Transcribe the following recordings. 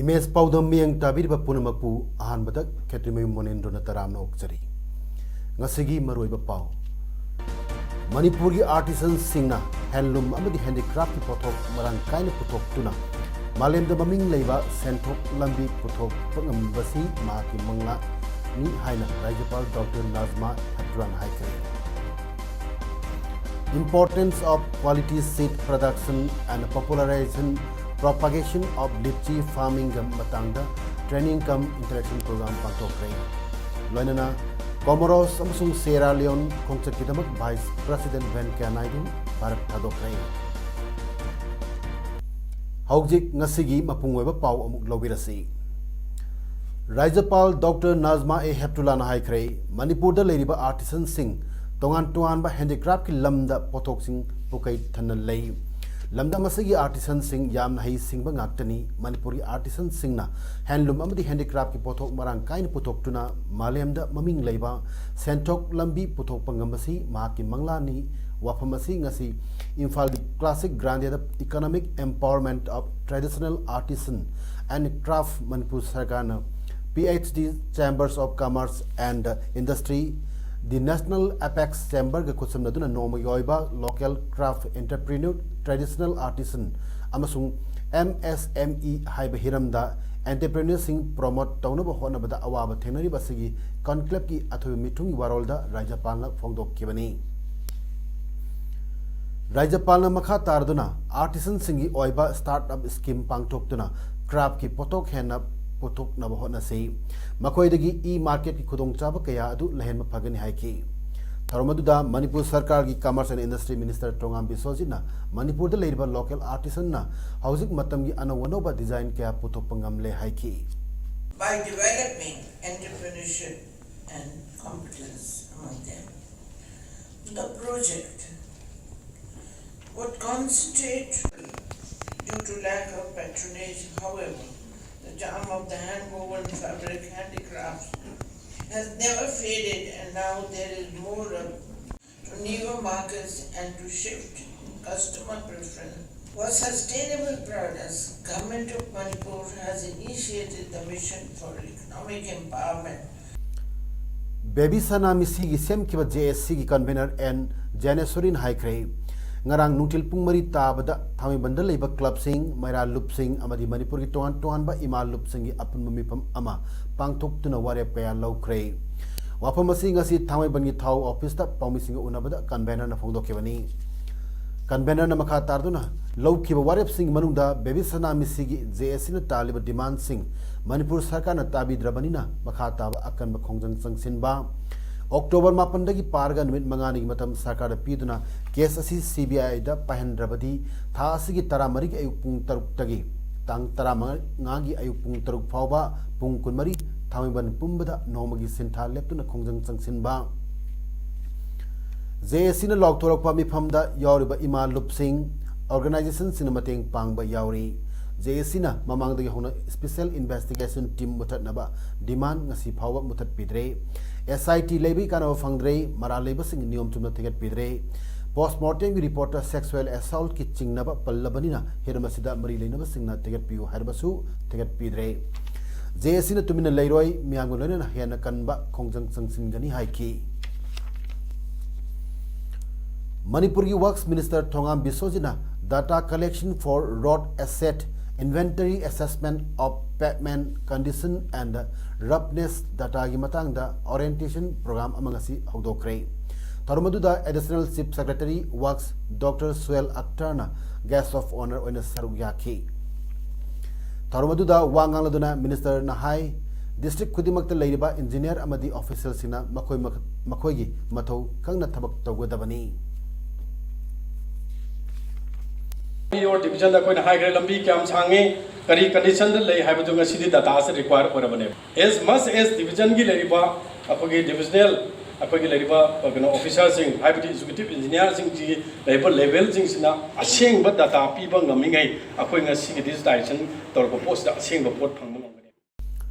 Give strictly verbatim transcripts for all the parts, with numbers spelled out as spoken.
Image ꯄꯥꯎꯗꯝ ꯃꯤꯠꯌꯦꯡ ꯇꯥꯕꯤꯔꯤꯕ ꯄꯨꯝꯅꯃꯛꯄꯨ ꯑꯍꯥꯟꯕꯗ ꯈꯦꯇ꯭ꯔꯤꯃꯌꯨꯝ ꯃꯣꯅꯦꯟꯗ꯭ꯔꯣꯅ ꯇꯔꯥꯝꯅ ꯑꯣꯛꯆꯔꯤ꯫ ꯉꯁꯤꯒꯤ ꯃꯔꯨꯑꯣꯏꯕ ꯄꯥꯎ꯫ ꯃꯅꯤꯄꯨꯔꯒꯤ ꯑꯥꯔꯇꯤꯁꯟꯁꯤꯡꯅ ꯍꯦꯟꯂꯨꯝ ꯑꯃꯗꯤ ꯍꯦꯟꯗꯤꯀ꯭ꯔꯥꯐꯀꯤ ꯄꯣꯠꯊꯣꯛ ꯃꯔꯥꯡ ꯀꯥꯏꯅ ꯄꯨꯊꯣꯛꯇꯨꯅ ꯃꯥꯂꯦꯝꯗ ꯃꯃꯤꯡ ꯂꯩꯕ ꯁꯦꯟꯊꯣꯛ ꯂꯝꯕꯤ ꯄꯨꯊꯣꯛꯄ ꯉꯝꯕꯁꯤ ꯃꯍꯥꯛꯀꯤ ꯃꯪꯂꯥꯟꯅꯤ ꯍꯥꯏꯅ ꯔꯥꯖ꯭ꯌꯄꯥꯜ ꯗꯣꯛꯇꯔ ꯅꯥꯖꯃꯥ ꯍꯦꯞꯇꯨꯂꯥꯅ ꯍꯥꯏꯈ꯭ꯔꯦ꯫ Importance of quality seed production and popularization, propagation of lychee farmingꯒ ꯃꯇꯥꯡꯗ training cum interaction program ꯄꯥꯡꯊꯣꯛꯈ꯭ꯔꯦ꯫ ꯂꯣꯏꯅꯅ ꯀꯣꯃꯣꯔꯣꯁ ꯑꯃꯁꯨꯡ ꯁꯤꯌꯦꯔꯥ ꯂꯤꯌꯣꯟ ꯈꯣꯡꯆꯠꯀꯤꯗꯃꯛ Vice President ꯚꯦꯡꯀꯌꯥ ꯅꯥꯏꯗꯨ ꯚꯥꯔꯠ ꯊꯥꯗꯣꯛꯈ꯭ꯔꯦ꯫ ꯍꯧꯖꯤꯛ ꯉꯁꯤꯒꯤ ꯃꯄꯨꯡ ꯑꯣꯏꯕ ꯄꯥꯎ ꯑꯃꯨꯛ ꯂꯧꯕꯤꯔꯁꯤ꯫ ꯔꯥꯖ꯭ꯌꯄꯥꯜ ꯗꯣꯛꯇꯔ ꯅꯥꯖꯃꯥ ꯑꯦ ꯍꯦꯞꯇꯨꯂꯥꯅ ꯍꯥꯏꯈ꯭ꯔꯦ, ꯃꯅꯤꯄꯨꯔꯗ ꯂꯩꯔꯤꯕ ꯑꯥꯔꯇꯤꯁꯟꯁꯤꯡ ꯇꯣꯉꯥꯟ ꯇꯣꯉꯥꯟꯕ ꯍꯦꯟꯗꯤꯀ꯭ꯔꯥꯐꯀꯤ ꯂꯝꯗ ꯄꯣꯠꯊꯣꯛꯁꯤꯡ ꯄꯨꯀꯩ ꯊꯟꯅ ꯂꯩ꯫ ꯂꯝꯗꯝ ꯑꯁꯤꯒꯤ ꯑꯥꯔꯇꯤꯁꯟꯁꯤꯡ ꯌꯥꯝꯅ ꯍꯩ ꯁꯤꯡꯕ ꯉꯥꯛꯇꯅꯤ꯫ ꯃꯅꯤꯄꯨꯔꯒꯤ ꯑꯥꯔꯇꯤꯁꯟꯁꯤꯡꯅ ꯍꯦꯟꯂꯨꯝ ꯑꯃꯗꯤ ꯍꯦꯟꯗꯤꯀ꯭ꯔꯥꯐꯀꯤ ꯄꯣꯠꯊꯣꯛ ꯃꯔꯥꯡ ꯀꯥꯏꯅ ꯄꯨꯊꯣꯛꯇꯨꯅ ꯃꯥꯂꯦꯝꯗ ꯃꯃꯤꯡ ꯂꯩꯕ ꯁꯦꯟꯊꯣꯛ ꯂꯝꯕꯤ ꯄꯨꯊꯣꯛꯄ ꯉꯝꯕꯁꯤ ꯃꯍꯥꯛꯀꯤ ꯃꯪꯂꯥꯟꯅꯤ꯫ ꯋꯥꯐꯝ ꯑꯁꯤ ꯉꯁꯤ ꯏꯝꯐꯥꯜꯒꯤ ꯀ꯭ꯂꯥꯁꯤꯛ ꯒ꯭ꯔꯥꯟꯗꯦꯗ Economic Empowerment of Traditional Artisan and Craft Manipur ꯁꯔꯀꯥꯔꯅ P H D Chambers of Commerce and Industry, the National Apex Chamberꯒ ꯈꯨꯠꯁꯝꯅꯗꯨꯅ ꯅꯣꯡꯃꯒꯤ ꯑꯣꯏꯕ Local Craft Entrepreneur, Traditional Artisan ꯑꯃꯁꯨꯡ M S M E ꯍꯥꯏꯕ ꯍꯤꯔꯝꯗ entrepreneurꯁꯤꯡ promote ꯇꯧꯅꯕ ꯍꯣꯠꯅꯕꯗ ꯑꯋꯥꯕ ꯊꯦꯡꯅꯔꯤꯕ ꯑꯁꯤꯒꯤ conclaveꯀꯤ ꯑꯊꯣꯏꯕ ꯃꯤꯊꯨꯡꯒꯤ ꯋꯥꯔꯣꯜꯗ ꯔꯥꯖ꯭ꯌꯄꯥꯜꯅ ꯐꯣꯡꯗꯣꯛꯈꯤꯕꯅꯤ꯫ ꯔꯥꯖ꯭ꯌꯄꯥꯜꯅ ꯃꯈꯥ ꯇꯥꯔꯗꯨꯅ ꯑꯥꯔꯇꯤꯁꯟꯁꯤꯡꯒꯤ ꯑꯣꯏꯕ startup scheme ꯄꯥꯡꯊꯣꯛꯇꯨꯅ craftꯀꯤ ꯄꯣꯠꯊꯣꯛ ꯍꯦꯟꯅ ꯄꯨꯊꯣꯛꯅꯕ ꯍꯣꯠꯅꯁꯤ꯫ ꯃꯈꯣꯏꯗꯒꯤ e-marketꯀꯤ ꯈꯨꯗꯣꯡꯆꯥꯕ ꯀꯌꯥ ꯑꯗꯨ ꯂꯩꯍꯟꯕ ꯐꯒꯅꯤ ꯍꯥꯏꯈꯤ꯫ ꯊꯧꯔꯝ ꯑꯗꯨꯗ ꯃꯅꯤꯄꯨꯔ ꯁꯔꯀꯥꯔꯒꯤ Commerce and Industry Minister ꯊꯣꯉꯥꯝ ꯕꯤꯁ꯭ꯋꯖꯤꯠꯅ ꯃꯅꯤꯄꯨꯔꯗ ꯂꯩꯔꯤꯕ local artisanꯅ ꯍꯧꯖꯤꯛ ꯃꯇꯝꯒꯤ ꯑꯅꯧ ꯑꯅꯧꯕ design ꯀꯌꯥ ꯄꯨꯊꯣꯛꯄ ꯉꯝꯂꯦ ꯍꯥꯏꯈꯤ꯫ By developing entrepreneurship and competence among them, the project would concentrate due to lack of patronage. However, the charm of the hand-woven fabric handicrafts has never faded, and now there is more of to newer markets and to shift customer preference. For sustainable products, Government of Manipur has initiated the mission for economic empowerment. Baby ꯁꯅꯥ ꯃꯤꯁꯤꯒꯤ ꯁꯦꯝꯈꯤꯕ J ꯑꯦꯁ ꯁꯤꯒꯤ convener and ꯖꯅꯦꯁꯣꯔꯤꯅ ꯍꯥꯏꯈ꯭ꯔꯦ, ꯉꯔꯥꯡ ꯅꯨꯡꯊꯤꯜ ꯄꯨꯡ ꯃꯔꯤ ꯇꯥꯕꯗ ꯊꯥꯡꯃꯩꯕꯟꯗ ꯂꯩꯕ clubꯁꯤꯡ, ꯃꯩꯔꯥ ꯂꯨꯞꯁꯤꯡ ꯑꯃꯗꯤ ꯃꯅꯤꯄꯨꯔꯒꯤ ꯇꯣꯉꯥꯟ ꯇꯣꯉꯥꯟꯕ ꯏꯃꯥ ꯂꯨꯞꯁꯤꯡꯒꯤ ꯑꯄꯨꯟꯕ ꯃꯤꯐꯝ ꯑꯃ ꯄꯥꯡꯊꯣꯛꯇꯨꯅ ꯋꯥꯔꯦꯞ ꯀꯌꯥ ꯂꯧꯈ꯭ꯔꯦ꯫ ꯋꯥꯐꯝ ꯑꯁꯤ ꯉꯁꯤ ꯊꯥꯡꯃꯩꯕꯟꯒꯤ ꯊꯥꯎ officeꯇ ꯄꯥꯎꯃꯤꯁꯤꯡꯒ ꯎꯅꯕꯗ convenerꯅ ꯐꯣꯡꯗꯣꯛꯈꯤꯕꯅꯤ꯫ Convenerꯅ ꯃꯈꯥ ꯇꯥꯗꯨꯅ ꯂꯧꯈꯤꯕ ꯋꯥꯔꯦꯞꯁꯤꯡꯒꯤ ꯃꯅꯨꯡꯗ ꯕꯦꯕꯤ ꯁꯅꯥ ꯃꯤꯁꯤꯒꯤ ꯖꯦ ꯑꯦꯁ ꯁꯤꯅ ꯇꯥꯜꯂꯤꯕ demandꯁꯤꯡ ꯃꯅꯤꯄꯨꯔ ꯁꯔꯀꯥꯔꯅ ꯇꯥꯕꯤꯗ꯭ꯔꯕꯅꯤꯅ ꯃꯈꯥ ꯇꯥꯕ ꯑꯀꯟꯕ ꯈꯣꯡꯖꯪ ꯆꯪꯁꯤꯟꯕ, ꯑꯣꯛꯇꯣꯕꯔ ꯃꯥꯄꯟꯗꯒꯤ ꯄꯥꯔꯒ ꯅꯨꯃꯤꯠ ꯃꯉꯥꯅꯤꯒꯤ ꯃꯇꯝ ꯁꯔꯀꯥꯔꯗ ꯄꯤꯗꯨꯅ case ꯑꯁꯤ ꯁꯤ ꯕꯤ ꯑꯥꯏꯗ ꯄꯥꯏꯍꯟꯗ꯭ꯔꯕꯗꯤ ꯊꯥ ꯑꯁꯤꯒꯤ ꯇꯔꯥꯃꯔꯤꯒꯤ ꯑꯌꯨꯛ ꯄꯨꯡ ꯇꯔꯨꯛꯇꯒꯤ ꯇꯥꯡ ꯇꯔꯥꯃꯉꯥꯒꯤ ꯑꯌꯨꯛ ꯄꯨꯡ ꯇꯔꯨꯛ ꯐꯥꯎꯕ ꯄꯨꯡ ꯀꯨꯟꯃꯔꯤ ꯊꯥꯡꯃꯩꯕꯟ ꯄꯨꯝꯕꯗ ꯅꯣꯡꯃꯒꯤ ꯁꯤꯟꯊꯥ ꯂꯦꯞꯇꯨꯅ ꯈꯣꯡꯖꯪ ꯆꯪꯁꯤꯟꯕ꯫ ꯖꯦ ꯑꯦꯁ ꯁꯤꯅ ꯂꯥꯎꯊꯣꯔꯛꯄ ꯃꯤꯐꯝꯗ ꯌꯥꯎꯔꯤꯕ ꯏꯃꯥ ꯂꯨꯞꯁꯤꯡ, organizationꯁꯤꯡꯅ ꯃꯇꯦꯡ ꯄꯥꯡꯕ ꯌꯥꯎꯔꯤ꯫ ꯖꯦ ꯑꯦꯁ ꯁꯤꯅ ꯃꯃꯥꯡꯗꯒꯤ ꯍꯧꯅ special investigation team ꯃꯨꯊꯠꯅꯕ demand ꯉꯁꯤ ꯐꯥꯎꯕ ꯃꯨꯊꯠꯄꯤꯗ꯭ꯔꯦ꯫ ꯑꯦꯁ ꯑꯥꯏ ꯇꯤ ꯂꯩꯕꯒꯤ ꯀꯥꯟꯅꯕ ꯐꯪꯗ꯭ꯔꯦ, ꯃꯔꯥꯜ ꯂꯩꯕꯁꯤꯡ ꯅꯤꯌꯣꯝ ꯆꯨꯝꯅ ꯊꯤꯒꯠꯄꯤꯗ꯭ꯔꯦ꯫ Postmortemꯒꯤ reportꯇ sexual assaultꯀꯤ ꯆꯤꯡꯅꯕ ꯄꯜꯂꯕꯅꯤꯅ ꯍꯤꯔꯝ ꯑꯁꯤꯗ ꯃꯔꯤ ꯂꯩꯅꯕꯁꯤꯡꯅ ꯊꯤꯒꯠꯄꯤꯌꯨ ꯍꯥꯏꯔꯕꯁꯨ ꯊꯤꯒꯠꯄꯤꯗ꯭ꯔꯦ꯫ ꯖꯦ ꯑꯦꯁ ꯁꯤꯅ ꯇꯨꯃꯤꯟꯅ ꯂꯩꯔꯣꯏ, ꯃꯤꯌꯥꯝꯒ ꯂꯣꯏꯅꯅ ꯍꯦꯟꯅ ꯀꯟꯕ ꯈꯣꯡꯖꯪ ꯆꯪꯁꯤꯟꯒꯅꯤ ꯍꯥꯏꯈꯤ꯫ ꯃꯅꯤꯄꯨꯔꯒꯤ Works Minister Thongam ꯕꯤꯁ꯭ꯋꯖꯤꯠꯅ data collection for road asset inventory assessment of pavement condition and roughness dataꯒꯤ ꯃꯇꯥꯡꯗ orientation program ꯑꯃ ꯉꯁꯤ ꯍꯧꯗꯣꯛꯈ꯭ꯔꯦ꯫ ꯊꯧꯔꯝ ꯑꯗꯨꯗ Additional Chief Secretary Works Doctor Suhel ꯑꯈꯇꯔꯅ guest of honour ꯑꯣꯏꯅ ꯁꯔꯨꯛ ꯌꯥꯈꯤ꯫ ꯊꯧꯔꯝ ꯑꯗꯨꯗ ꯋꯥ ꯉꯥꯡꯂꯗꯨꯅ ministerꯅ ꯍꯥꯏ, ꯗꯤꯁꯇ꯭ꯔꯤꯛ ꯈꯨꯗꯤꯡꯃꯛꯇ ꯂꯩꯔꯤꯕ ꯏꯟꯖꯤꯅꯤꯌꯔ ꯑꯃꯗꯤ ꯑꯣꯐꯤꯁꯤꯌꯦꯜꯁꯤꯡꯅ ꯃꯈꯣꯏ ꯃꯈ-, ꯃꯈꯣꯏꯒꯤ ꯃꯊꯧ ꯈꯪꯅ ꯊꯕꯛ ꯇꯧꯒꯗꯕꯅꯤ꯫ Your division ꯗ ꯑꯩꯈꯣꯏꯅ ꯍꯥꯏꯈ꯭ꯔꯦ, ꯂꯝꯕꯤ ꯀꯌꯥꯝ ꯁꯥꯡꯉꯤ, ꯀꯔꯤ condition ꯗ ꯂꯩ ꯍꯥꯏꯕꯗꯨ ꯉꯁꯤꯗꯤ data ꯁꯦ require ꯑꯣꯏꯔꯕꯅꯦꯕ꯫ As much as division ꯒꯤ ꯂꯩꯔꯤꯕ ꯑꯩꯈꯣꯏꯒꯤ divisional, ꯑꯩꯈꯣꯏꯒꯤ ꯂꯩꯔꯤꯕ ꯀꯩꯅꯣ officer ꯁꯤꯡ, ꯍꯥꯏꯕꯗꯤ executive engineer ꯁꯤꯡꯁꯤꯒꯤ ꯂꯩꯔꯤꯕ level ꯁꯤꯡꯁꯤꯅ ꯑꯁꯦꯡꯕ data ꯄꯤꯕ ꯉꯝꯃꯤꯉꯩ ꯑꯩꯈꯣꯏ ꯉꯁꯤꯒꯤ digitization ꯇꯧꯔꯛꯄ ꯄꯣꯠꯁꯤꯗ ꯑꯁꯦꯡꯕ ꯄꯣꯠ ꯐꯪꯕ ꯉꯝꯒꯅꯤ꯫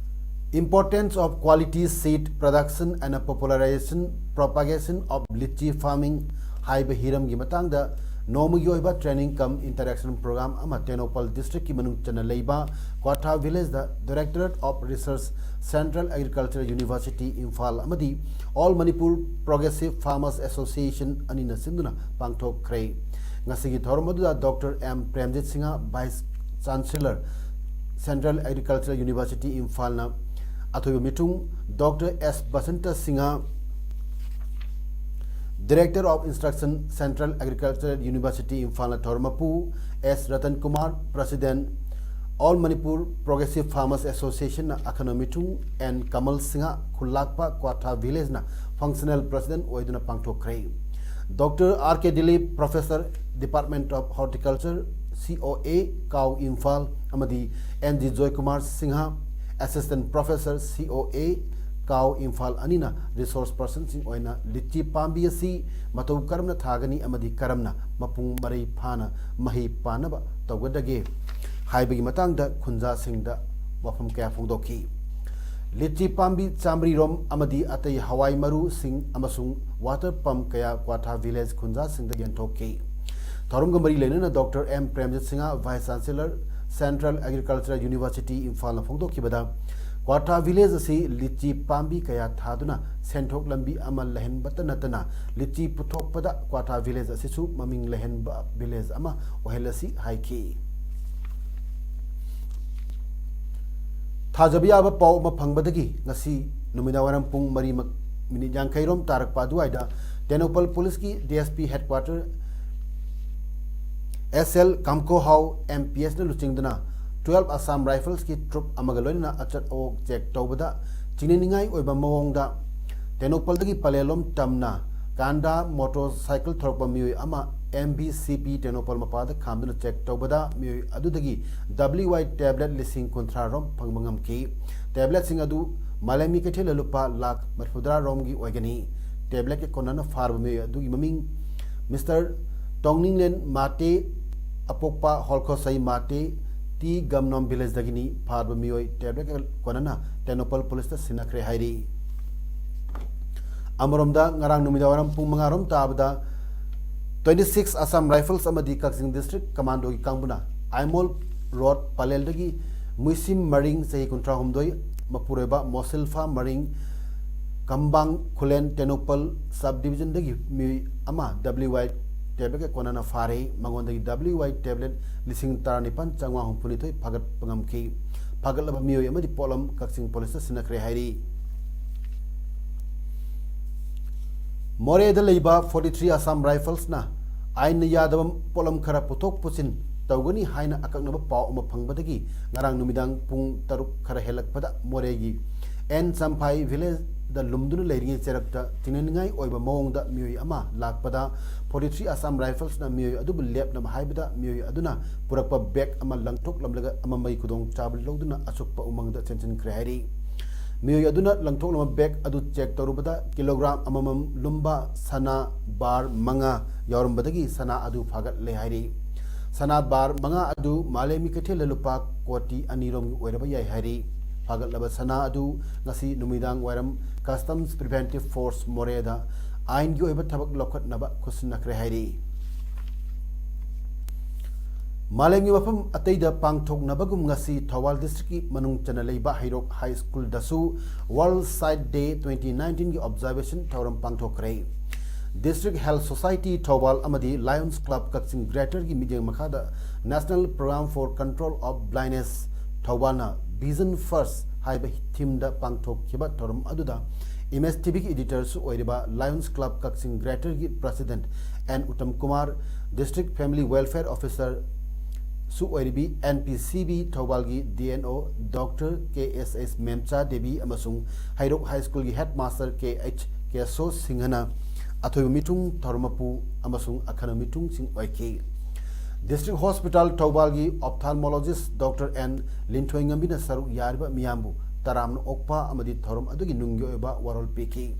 Importance of quality seed production and popularization, propagation of lychee farming ꯍꯥꯏꯕ ꯍꯤꯔꯝꯒꯤ ꯃꯇꯥꯡꯗ ꯅꯣꯡꯃꯒꯤ ꯑꯣꯏꯕ training cum interaction program ꯑꯃ ꯇꯦꯡꯅꯧꯄꯜ ꯗꯤꯁꯇ꯭ꯔꯤꯛꯀꯤ ꯃꯅꯨꯡ ꯆꯟꯅ ꯂꯩꯕ ꯀ꯭ꯋꯥꯊꯥ ꯚꯤꯂꯦꯖꯗ Directorate of Research, Central Agricultural University, Imphal ꯑꯃꯗꯤ All Manipur Progressive Farmers Association ꯑꯅꯤꯅ ꯁꯤꯟꯗꯨꯅ ꯄꯥꯡꯊꯣꯛꯈ꯭ꯔꯦ꯫ ꯉꯁꯤꯒꯤ ꯊꯧꯔꯝ ꯑꯗꯨꯗ doctor M Premjit Singh, Vice Chancellor, Central Agricultural University, ꯏꯝꯐꯥꯜꯅ ꯑꯊꯣꯏꯕ ꯃꯤꯊꯨꯡ, doctor S Basanta Singh, Director of Instruction, Central Agricultural University, ꯏꯝꯐꯥꯜꯅ ꯊꯧꯔꯝ ꯃꯄꯨ, ꯑꯦꯁ Ratan Kumar, President, All Manipur Progressive Farmers Association ꯅ ꯑꯈꯟꯅ ꯃꯤꯊꯨꯡ, ꯑꯦꯟ ꯀꯃꯜ ꯁꯤꯡꯍ, ꯈꯨꯜꯂꯥꯛꯄ ꯀ꯭ꯋꯥꯊꯥ ꯚꯤꯂꯦꯖꯅ functional president ꯑꯣꯏꯗꯨꯅ ꯄꯥꯡꯊꯣꯛꯈ꯭ꯔꯦ꯫ Doctor R K Dilip, Professor, Department of Horticulture, ꯁꯤ ꯑꯣ ꯑꯦ, ꯀꯥꯎ ꯏꯝꯐꯥꯜ, ꯑꯃꯗꯤ N G Joykumar Singh, Assistant Professor, ꯁꯤ ꯑꯣ ꯑꯦ, ꯀꯥꯎ ꯏꯝꯐꯥꯜ ꯑꯅꯤꯅ resource person ꯁꯤꯡ ꯑꯣꯏꯅ ꯂꯤꯆꯤ ꯄꯥꯝꯕꯤ ꯑꯁꯤ ꯃꯇꯧ ꯀꯔꯝꯅ ꯊꯥꯒꯅꯤ ꯑꯃꯗꯤ ꯀꯔꯝꯅ ꯃꯄꯨꯡ ꯃꯔꯩ ꯐꯥꯅ ꯃꯍꯩ ꯄꯥꯟꯅꯕ ꯇꯧꯒꯗꯒꯦ ꯍꯥꯏꯕꯒꯤ ꯃꯇꯥꯡꯗ ꯈꯨꯟꯖꯥꯁꯤꯡꯗ ꯋꯥꯐꯝ ꯀꯌꯥ ꯐꯣꯡꯗꯣꯛꯈꯤ꯫ ꯂꯤꯆꯤ ꯄꯥꯝꯕꯤ ꯆꯥꯃꯔꯤꯔꯣꯝ ꯑꯃꯗꯤ ꯑꯇꯩ ꯍꯋꯥꯏ ꯃꯔꯨꯁꯤꯡ ꯑꯃꯁꯨꯡ water pump ꯀꯌꯥ ꯀ꯭ꯋꯥꯊꯥ ꯚꯤꯂꯦꯖ ꯈꯨꯟꯖꯥꯁꯤꯡꯗ ꯌꯦꯟꯊꯣꯛꯈꯤ꯫ ꯊꯧꯔꯝꯒ ꯃꯔꯤ ꯂꯩꯅꯅ doctor M Premjit Singh, Vice Chancellor, Central Agricultural University, ꯏꯝꯐꯥꯜꯅ ꯐꯣꯡꯗꯣꯛꯈꯤꯕꯗ, ꯀ꯭ꯋꯥꯊꯥ ꯚꯤꯂꯦꯖ ꯑꯁꯤ ꯂꯤꯆꯤ ꯄꯥꯝꯕꯤ ꯀꯌꯥ ꯊꯥꯗꯨꯅ ꯁꯦꯟꯊꯣꯛ ꯂꯝꯕꯤ ꯑꯃ ꯂꯩꯍꯟꯕꯇ ꯅꯠꯇꯅ ꯂꯤꯆꯤ ꯄꯨꯊꯣꯛꯄꯗ ꯀ꯭ꯋꯥꯊꯥ ꯚꯤꯂꯦꯖ ꯑꯁꯤꯁꯨ ꯃꯃꯤꯡ ꯂꯩꯍꯟꯕ ꯚꯤꯂꯦꯖ ꯑꯃ ꯑꯣꯏꯍꯜꯂꯁꯤ ꯍꯥꯏꯈꯤ꯫ ꯊꯥꯖꯕ ꯌꯥꯕ ꯄꯥꯎ ꯑꯃ ꯐꯪꯕꯗꯒꯤ ꯉꯁꯤ ꯅꯨꯃꯤꯗꯥꯡꯋꯥꯏꯔꯝ ꯄꯨꯡ ꯃꯔꯤ ꯃ-, ꯃꯤꯅꯤꯠ ꯌꯥꯡꯈꯩ ꯔꯣꯝ ꯇꯥꯔꯛꯄ ꯑꯗꯨꯋꯥꯏꯗ ꯇꯦꯡꯅꯧꯄꯜ ꯄꯨꯂꯤꯁꯀꯤ ꯗꯤ ꯑꯦꯁ ꯄꯤ headquarter ꯑꯦꯁ ꯑꯦꯜ ꯀꯥꯝꯀꯣꯍꯥꯎ ꯑꯦꯝ ꯄꯤ ꯑꯦꯁꯅ ꯂꯨꯆꯤꯡꯗꯨꯅ twelve Assam Riflesꯀꯤ troop ꯑꯃꯒ ꯂꯣꯏꯅꯅ ꯑꯆꯠ ꯑꯋꯣꯛ check ꯇꯧꯕꯗ ꯆꯤꯡꯅꯅꯤꯡꯉꯥꯏ ꯑꯣꯏꯕ ꯃꯑꯣꯡꯗ ꯇꯦꯡꯅꯧꯄꯜꯗꯒꯤ ꯄꯂꯦꯜꯂꯣꯝ ꯇꯝꯅ ꯀꯥꯟꯗꯥ motorcycle ꯊꯧꯔꯛꯄ ꯃꯤꯑꯣꯏ ꯑꯃ M B C P Tengnoupal ꯃꯄꯥꯗ ꯈꯥꯝꯗꯨꯅ check ꯇꯧꯕꯗ ꯃꯤꯑꯣꯏ ꯑꯗꯨꯗꯒꯤ W Y tablet ꯂꯤꯁꯤꯡ ꯀꯨꯟꯊ꯭ꯔꯥ ꯔꯣꯝ ꯐꯪꯕ ꯉꯝꯈꯤ꯫ Tabletꯁꯤꯡ ꯑꯗꯨ ꯃꯥꯂꯦꯝꯒꯤ ꯀꯩꯊꯦꯜꯗ ꯂꯨꯄꯥ ꯂꯥꯈ ꯃꯔꯤꯐꯨꯇꯔꯥ ꯔꯣꯝꯒꯤ ꯑꯣꯏꯒꯅꯤ꯫ Tabletꯀꯤ ꯀꯣꯟꯅꯅ ꯐꯥꯔꯕ ꯃꯤꯑꯣꯏ ꯑꯗꯨꯒꯤ ꯃꯃꯤꯡ Mister ꯇꯣꯡꯅꯤꯡꯂꯦꯟ ꯃꯥꯇꯦ, ꯑꯄꯣꯛꯄ ꯍꯣꯜꯈꯣꯁꯩ ꯃꯥꯇꯦ, ꯇꯤ ꯒꯝꯅꯣꯝ villageꯗꯒꯤꯅꯤ꯫ ꯐꯥꯔꯕ ꯃꯤꯑꯣꯏ tabletꯀ ꯀꯣꯟꯅꯅ ꯇꯦꯡꯅꯧꯄꯜ policeꯇ ꯁꯤꯟꯅꯈ꯭ꯔꯦ ꯍꯥꯏꯔꯤ꯫ ꯑꯃꯔꯣꯝꯗ, ꯉꯔꯥꯡ ꯅꯨꯃꯤꯗꯥꯡꯋꯥꯏꯔꯝ ꯄꯨꯡ ꯃꯉꯥ ꯔꯣꯝ ꯇꯥꯕꯗ twenty six Assam Rifles ꯑꯃꯗꯤ ꯀꯛꯆꯤꯡ District Commandoꯒꯤ ꯀꯥꯡꯕꯨꯅ ꯑꯥꯏꯃꯣꯜ Road ꯄꯂꯦꯜꯗꯒꯤ ꯃꯨꯏꯁꯤꯝ ꯃꯔꯤꯡ, ꯆꯍꯤ ꯀꯨꯟꯊ꯭ꯔꯥ ꯍꯨꯝꯗꯣꯏ, ꯃꯄꯨꯔꯣꯏꯕ ꯃꯣꯁꯤꯜꯐꯥ ꯃꯔꯤꯡ, ꯀꯝꯕꯥꯡ ꯈꯨꯂꯦꯟ ꯇꯦꯡꯅꯧꯄꯜ sub divisionꯗꯒꯤ ꯃꯤꯑꯣꯏ ꯑꯃ W Y tabletꯀ ꯀꯣꯟꯅꯅ ꯐꯥꯔꯦ꯫ ꯃꯉꯣꯟꯗꯒꯤ W Y tablet ꯂꯤꯁꯤꯡ ꯇꯔꯥꯅꯤꯄꯥꯟ ꯆꯥꯝꯃꯉꯥ ꯍꯨꯝꯐꯨꯅꯤꯊꯣꯏ ꯐꯥꯒꯠꯄ ꯉꯝꯈꯤ꯫ ꯐꯥꯒꯠꯂꯕ ꯃꯤꯑꯣꯏ ꯑꯃꯗꯤ ꯄꯣꯠꯂꯝ ꯀꯛꯆꯤꯡ policeꯇ ꯁꯤꯟꯅꯈ꯭ꯔꯦ ꯍꯥꯏꯔꯤ꯫ ꯃꯣꯔꯦꯗ ꯂꯩꯕ forty three Assam Riflesꯅ ꯑꯥꯏꯟꯅ ꯌꯥꯗꯕ ꯄꯣꯠꯂꯝ ꯈꯔ ꯄꯨꯊꯣꯛ ꯄꯨꯁꯤꯟ ꯇꯧꯒꯅꯤ ꯍꯥꯏꯅ ꯑꯀꯛꯅꯕ ꯄꯥꯎ ꯑꯃ ꯐꯪꯕꯗꯒꯤ ꯉꯔꯥꯡ ꯅꯨꯃꯤꯗꯥꯡ ꯄꯨꯡ ꯇꯔꯨꯛ ꯈꯔ ꯍꯦꯜꯂꯛꯄꯗ ꯃꯣꯔꯦꯒꯤ N ꯆꯝꯐꯥꯏ villageꯗ ꯂꯨꯝꯗꯨꯅ ꯂꯩꯔꯤꯉꯩ ꯆꯩꯔꯛꯇ ꯆꯤꯡꯅꯅꯤꯡꯉꯥꯏ ꯑꯣꯏꯕ ꯃꯑꯣꯡꯗ ꯃꯤꯑꯣꯏ ꯑꯃ ꯂꯥꯛꯄꯗ forty three Assam Riflesꯅ ꯃꯤꯑꯣꯏ ꯑꯗꯨꯕꯨ ꯂꯦꯞꯅꯕ ꯍꯥꯏꯕꯗ ꯃꯤꯑꯣꯏ ꯑꯗꯨꯅ ꯄꯨꯔꯛꯄ bag ꯑꯃ ꯂꯪꯊꯣꯛꯂꯝꯂꯒ ꯑꯃꯝꯕꯒꯤ ꯈꯨꯗꯣꯡꯆꯥꯕ ꯂꯧꯗꯨꯅ ꯑꯁꯨꯛꯄ ꯎꯃꯪꯗ ꯆꯦꯟꯁꯤꯟꯈ꯭ꯔꯦ ꯍꯥꯏꯔꯤ꯫ ꯃꯤꯑꯣꯏ ꯑꯗꯨꯅ ꯂꯪꯊꯣꯛꯂꯝꯕ bag ꯑꯗꯨ check ꯇꯧꯔꯨꯕꯗ kilogram ꯑꯃꯃꯝ ꯂꯨꯝꯕ ꯁꯅꯥ bar ꯃꯉꯥ ꯌꯥꯎꯔꯝꯕꯗꯒꯤ ꯁꯅꯥ ꯑꯗꯨ ꯐꯥꯒꯠꯂꯦ ꯍꯥꯏꯔꯤ꯫ ꯁꯅꯥ bar ꯃꯉꯥ ꯑꯗꯨ ꯃꯥꯂꯦꯝꯒꯤ ꯀꯩꯊꯦꯜꯗ ꯂꯨꯄꯥ ꯀꯣꯇꯤ ꯑꯅꯤ ꯔꯣꯝꯒꯤ ꯑꯣꯏꯔꯕ ꯌꯥꯏ ꯍꯥꯏꯔꯤ꯫ ꯐꯥꯒꯠꯂꯕ ꯁꯅꯥ ꯑꯗꯨ ꯉꯁꯤ ꯅꯨꯃꯤꯗꯥꯡ ꯋꯥꯏꯔꯝ Customs Preventive Force ꯃꯣꯔꯦꯗ ꯑꯥꯏꯟꯒꯤ ꯑꯣꯏꯕ ꯊꯕꯛ ꯂꯧꯈꯠꯅꯕ ꯈꯨꯠꯁꯤꯟꯅꯈ꯭ꯔꯦ ꯍꯥꯏꯔꯤ꯫ ꯃꯥꯂꯦꯝꯒꯤ ꯃꯐꯝ ꯑꯇꯩꯗ ꯄꯥꯡꯊꯣꯛꯅꯕꯒꯨꯝ ꯉꯁꯤ ꯊꯧꯕꯥꯜ Districtꯀꯤ ꯃꯅꯨꯡ ꯆꯟꯅ ꯂꯩꯕ ꯍꯩꯔꯣꯛ High Schoolꯗꯁꯨ World Sight Day twenty nineteenꯒꯤ observation ꯊꯧꯔꯝ ꯄꯥꯡꯊꯣꯛꯈ꯭ꯔꯦ꯫ District Health Society ꯊꯧꯕꯥꯜ ꯑꯃꯗꯤ Lions Club ꯀꯛꯆꯤꯡ Greaterꯒꯤ ꯃꯤꯠꯌꯦꯡ ꯃꯈꯥꯗ National Program for Control of Blindness ꯊꯧꯕꯥꯜꯅ Vision First ꯍꯥꯏꯕ themeꯗ ꯄꯥꯡꯊꯣꯛꯈꯤꯕ ꯊꯧꯔꯝ ꯑꯗꯨꯗ Image TVꯒꯤ editorꯁꯨ ꯑꯣꯏꯔꯤꯕ Lions Club ꯀꯛꯆꯤꯡ Greaterꯒꯤ President N Uttam Kumar, District Family Welfare Officer ꯁꯨ ꯑꯣꯏꯔꯤꯕꯤ ꯑꯦꯟ ꯄꯤ ꯁꯤ ꯕꯤ ꯊꯧꯕꯥꯜꯒꯤ D N O doctor K S S Memcha Devi ꯑꯃꯁꯨꯡ ꯍꯩꯔꯣꯛ ꯍꯥꯏ ꯁ꯭ꯀꯨꯜꯒꯤ head master K H Kesho ꯁꯤꯡꯍꯅ ꯑꯊꯣꯏꯕ ꯃꯤꯊꯨꯡ, ꯊꯧꯔꯝ ꯃꯄꯨ ꯑꯃꯁꯨꯡ ꯑꯈꯟꯅꯕ ꯃꯤꯊꯨꯡꯁꯤꯡ ꯑꯣꯏꯈꯤ꯫ ꯗꯤꯁꯇ꯭ꯔꯤꯛ ꯍꯣꯁꯄꯤꯇꯥꯜ ꯊꯧꯕꯥꯜꯒꯤ ꯑꯣꯞꯊꯥꯜꯃꯣꯂꯣꯖꯤꯁ ꯗꯣꯛꯇꯔ ꯑꯦꯟ ꯂꯤꯟꯊꯣꯏꯉꯝꯕꯤꯅ ꯁꯔꯨꯛ ꯌꯥꯔꯤꯕ ꯃꯤꯌꯥꯝꯕꯨ ꯇꯔꯥꯝꯅ ꯑꯣꯛꯄ ꯑꯃꯗꯤ ꯊꯧꯔꯝ ꯑꯗꯨꯒꯤ ꯅꯨꯡꯒꯤ ꯑꯣꯏꯕ ꯋꯥꯔꯣꯜ ꯄꯤꯈꯤ꯫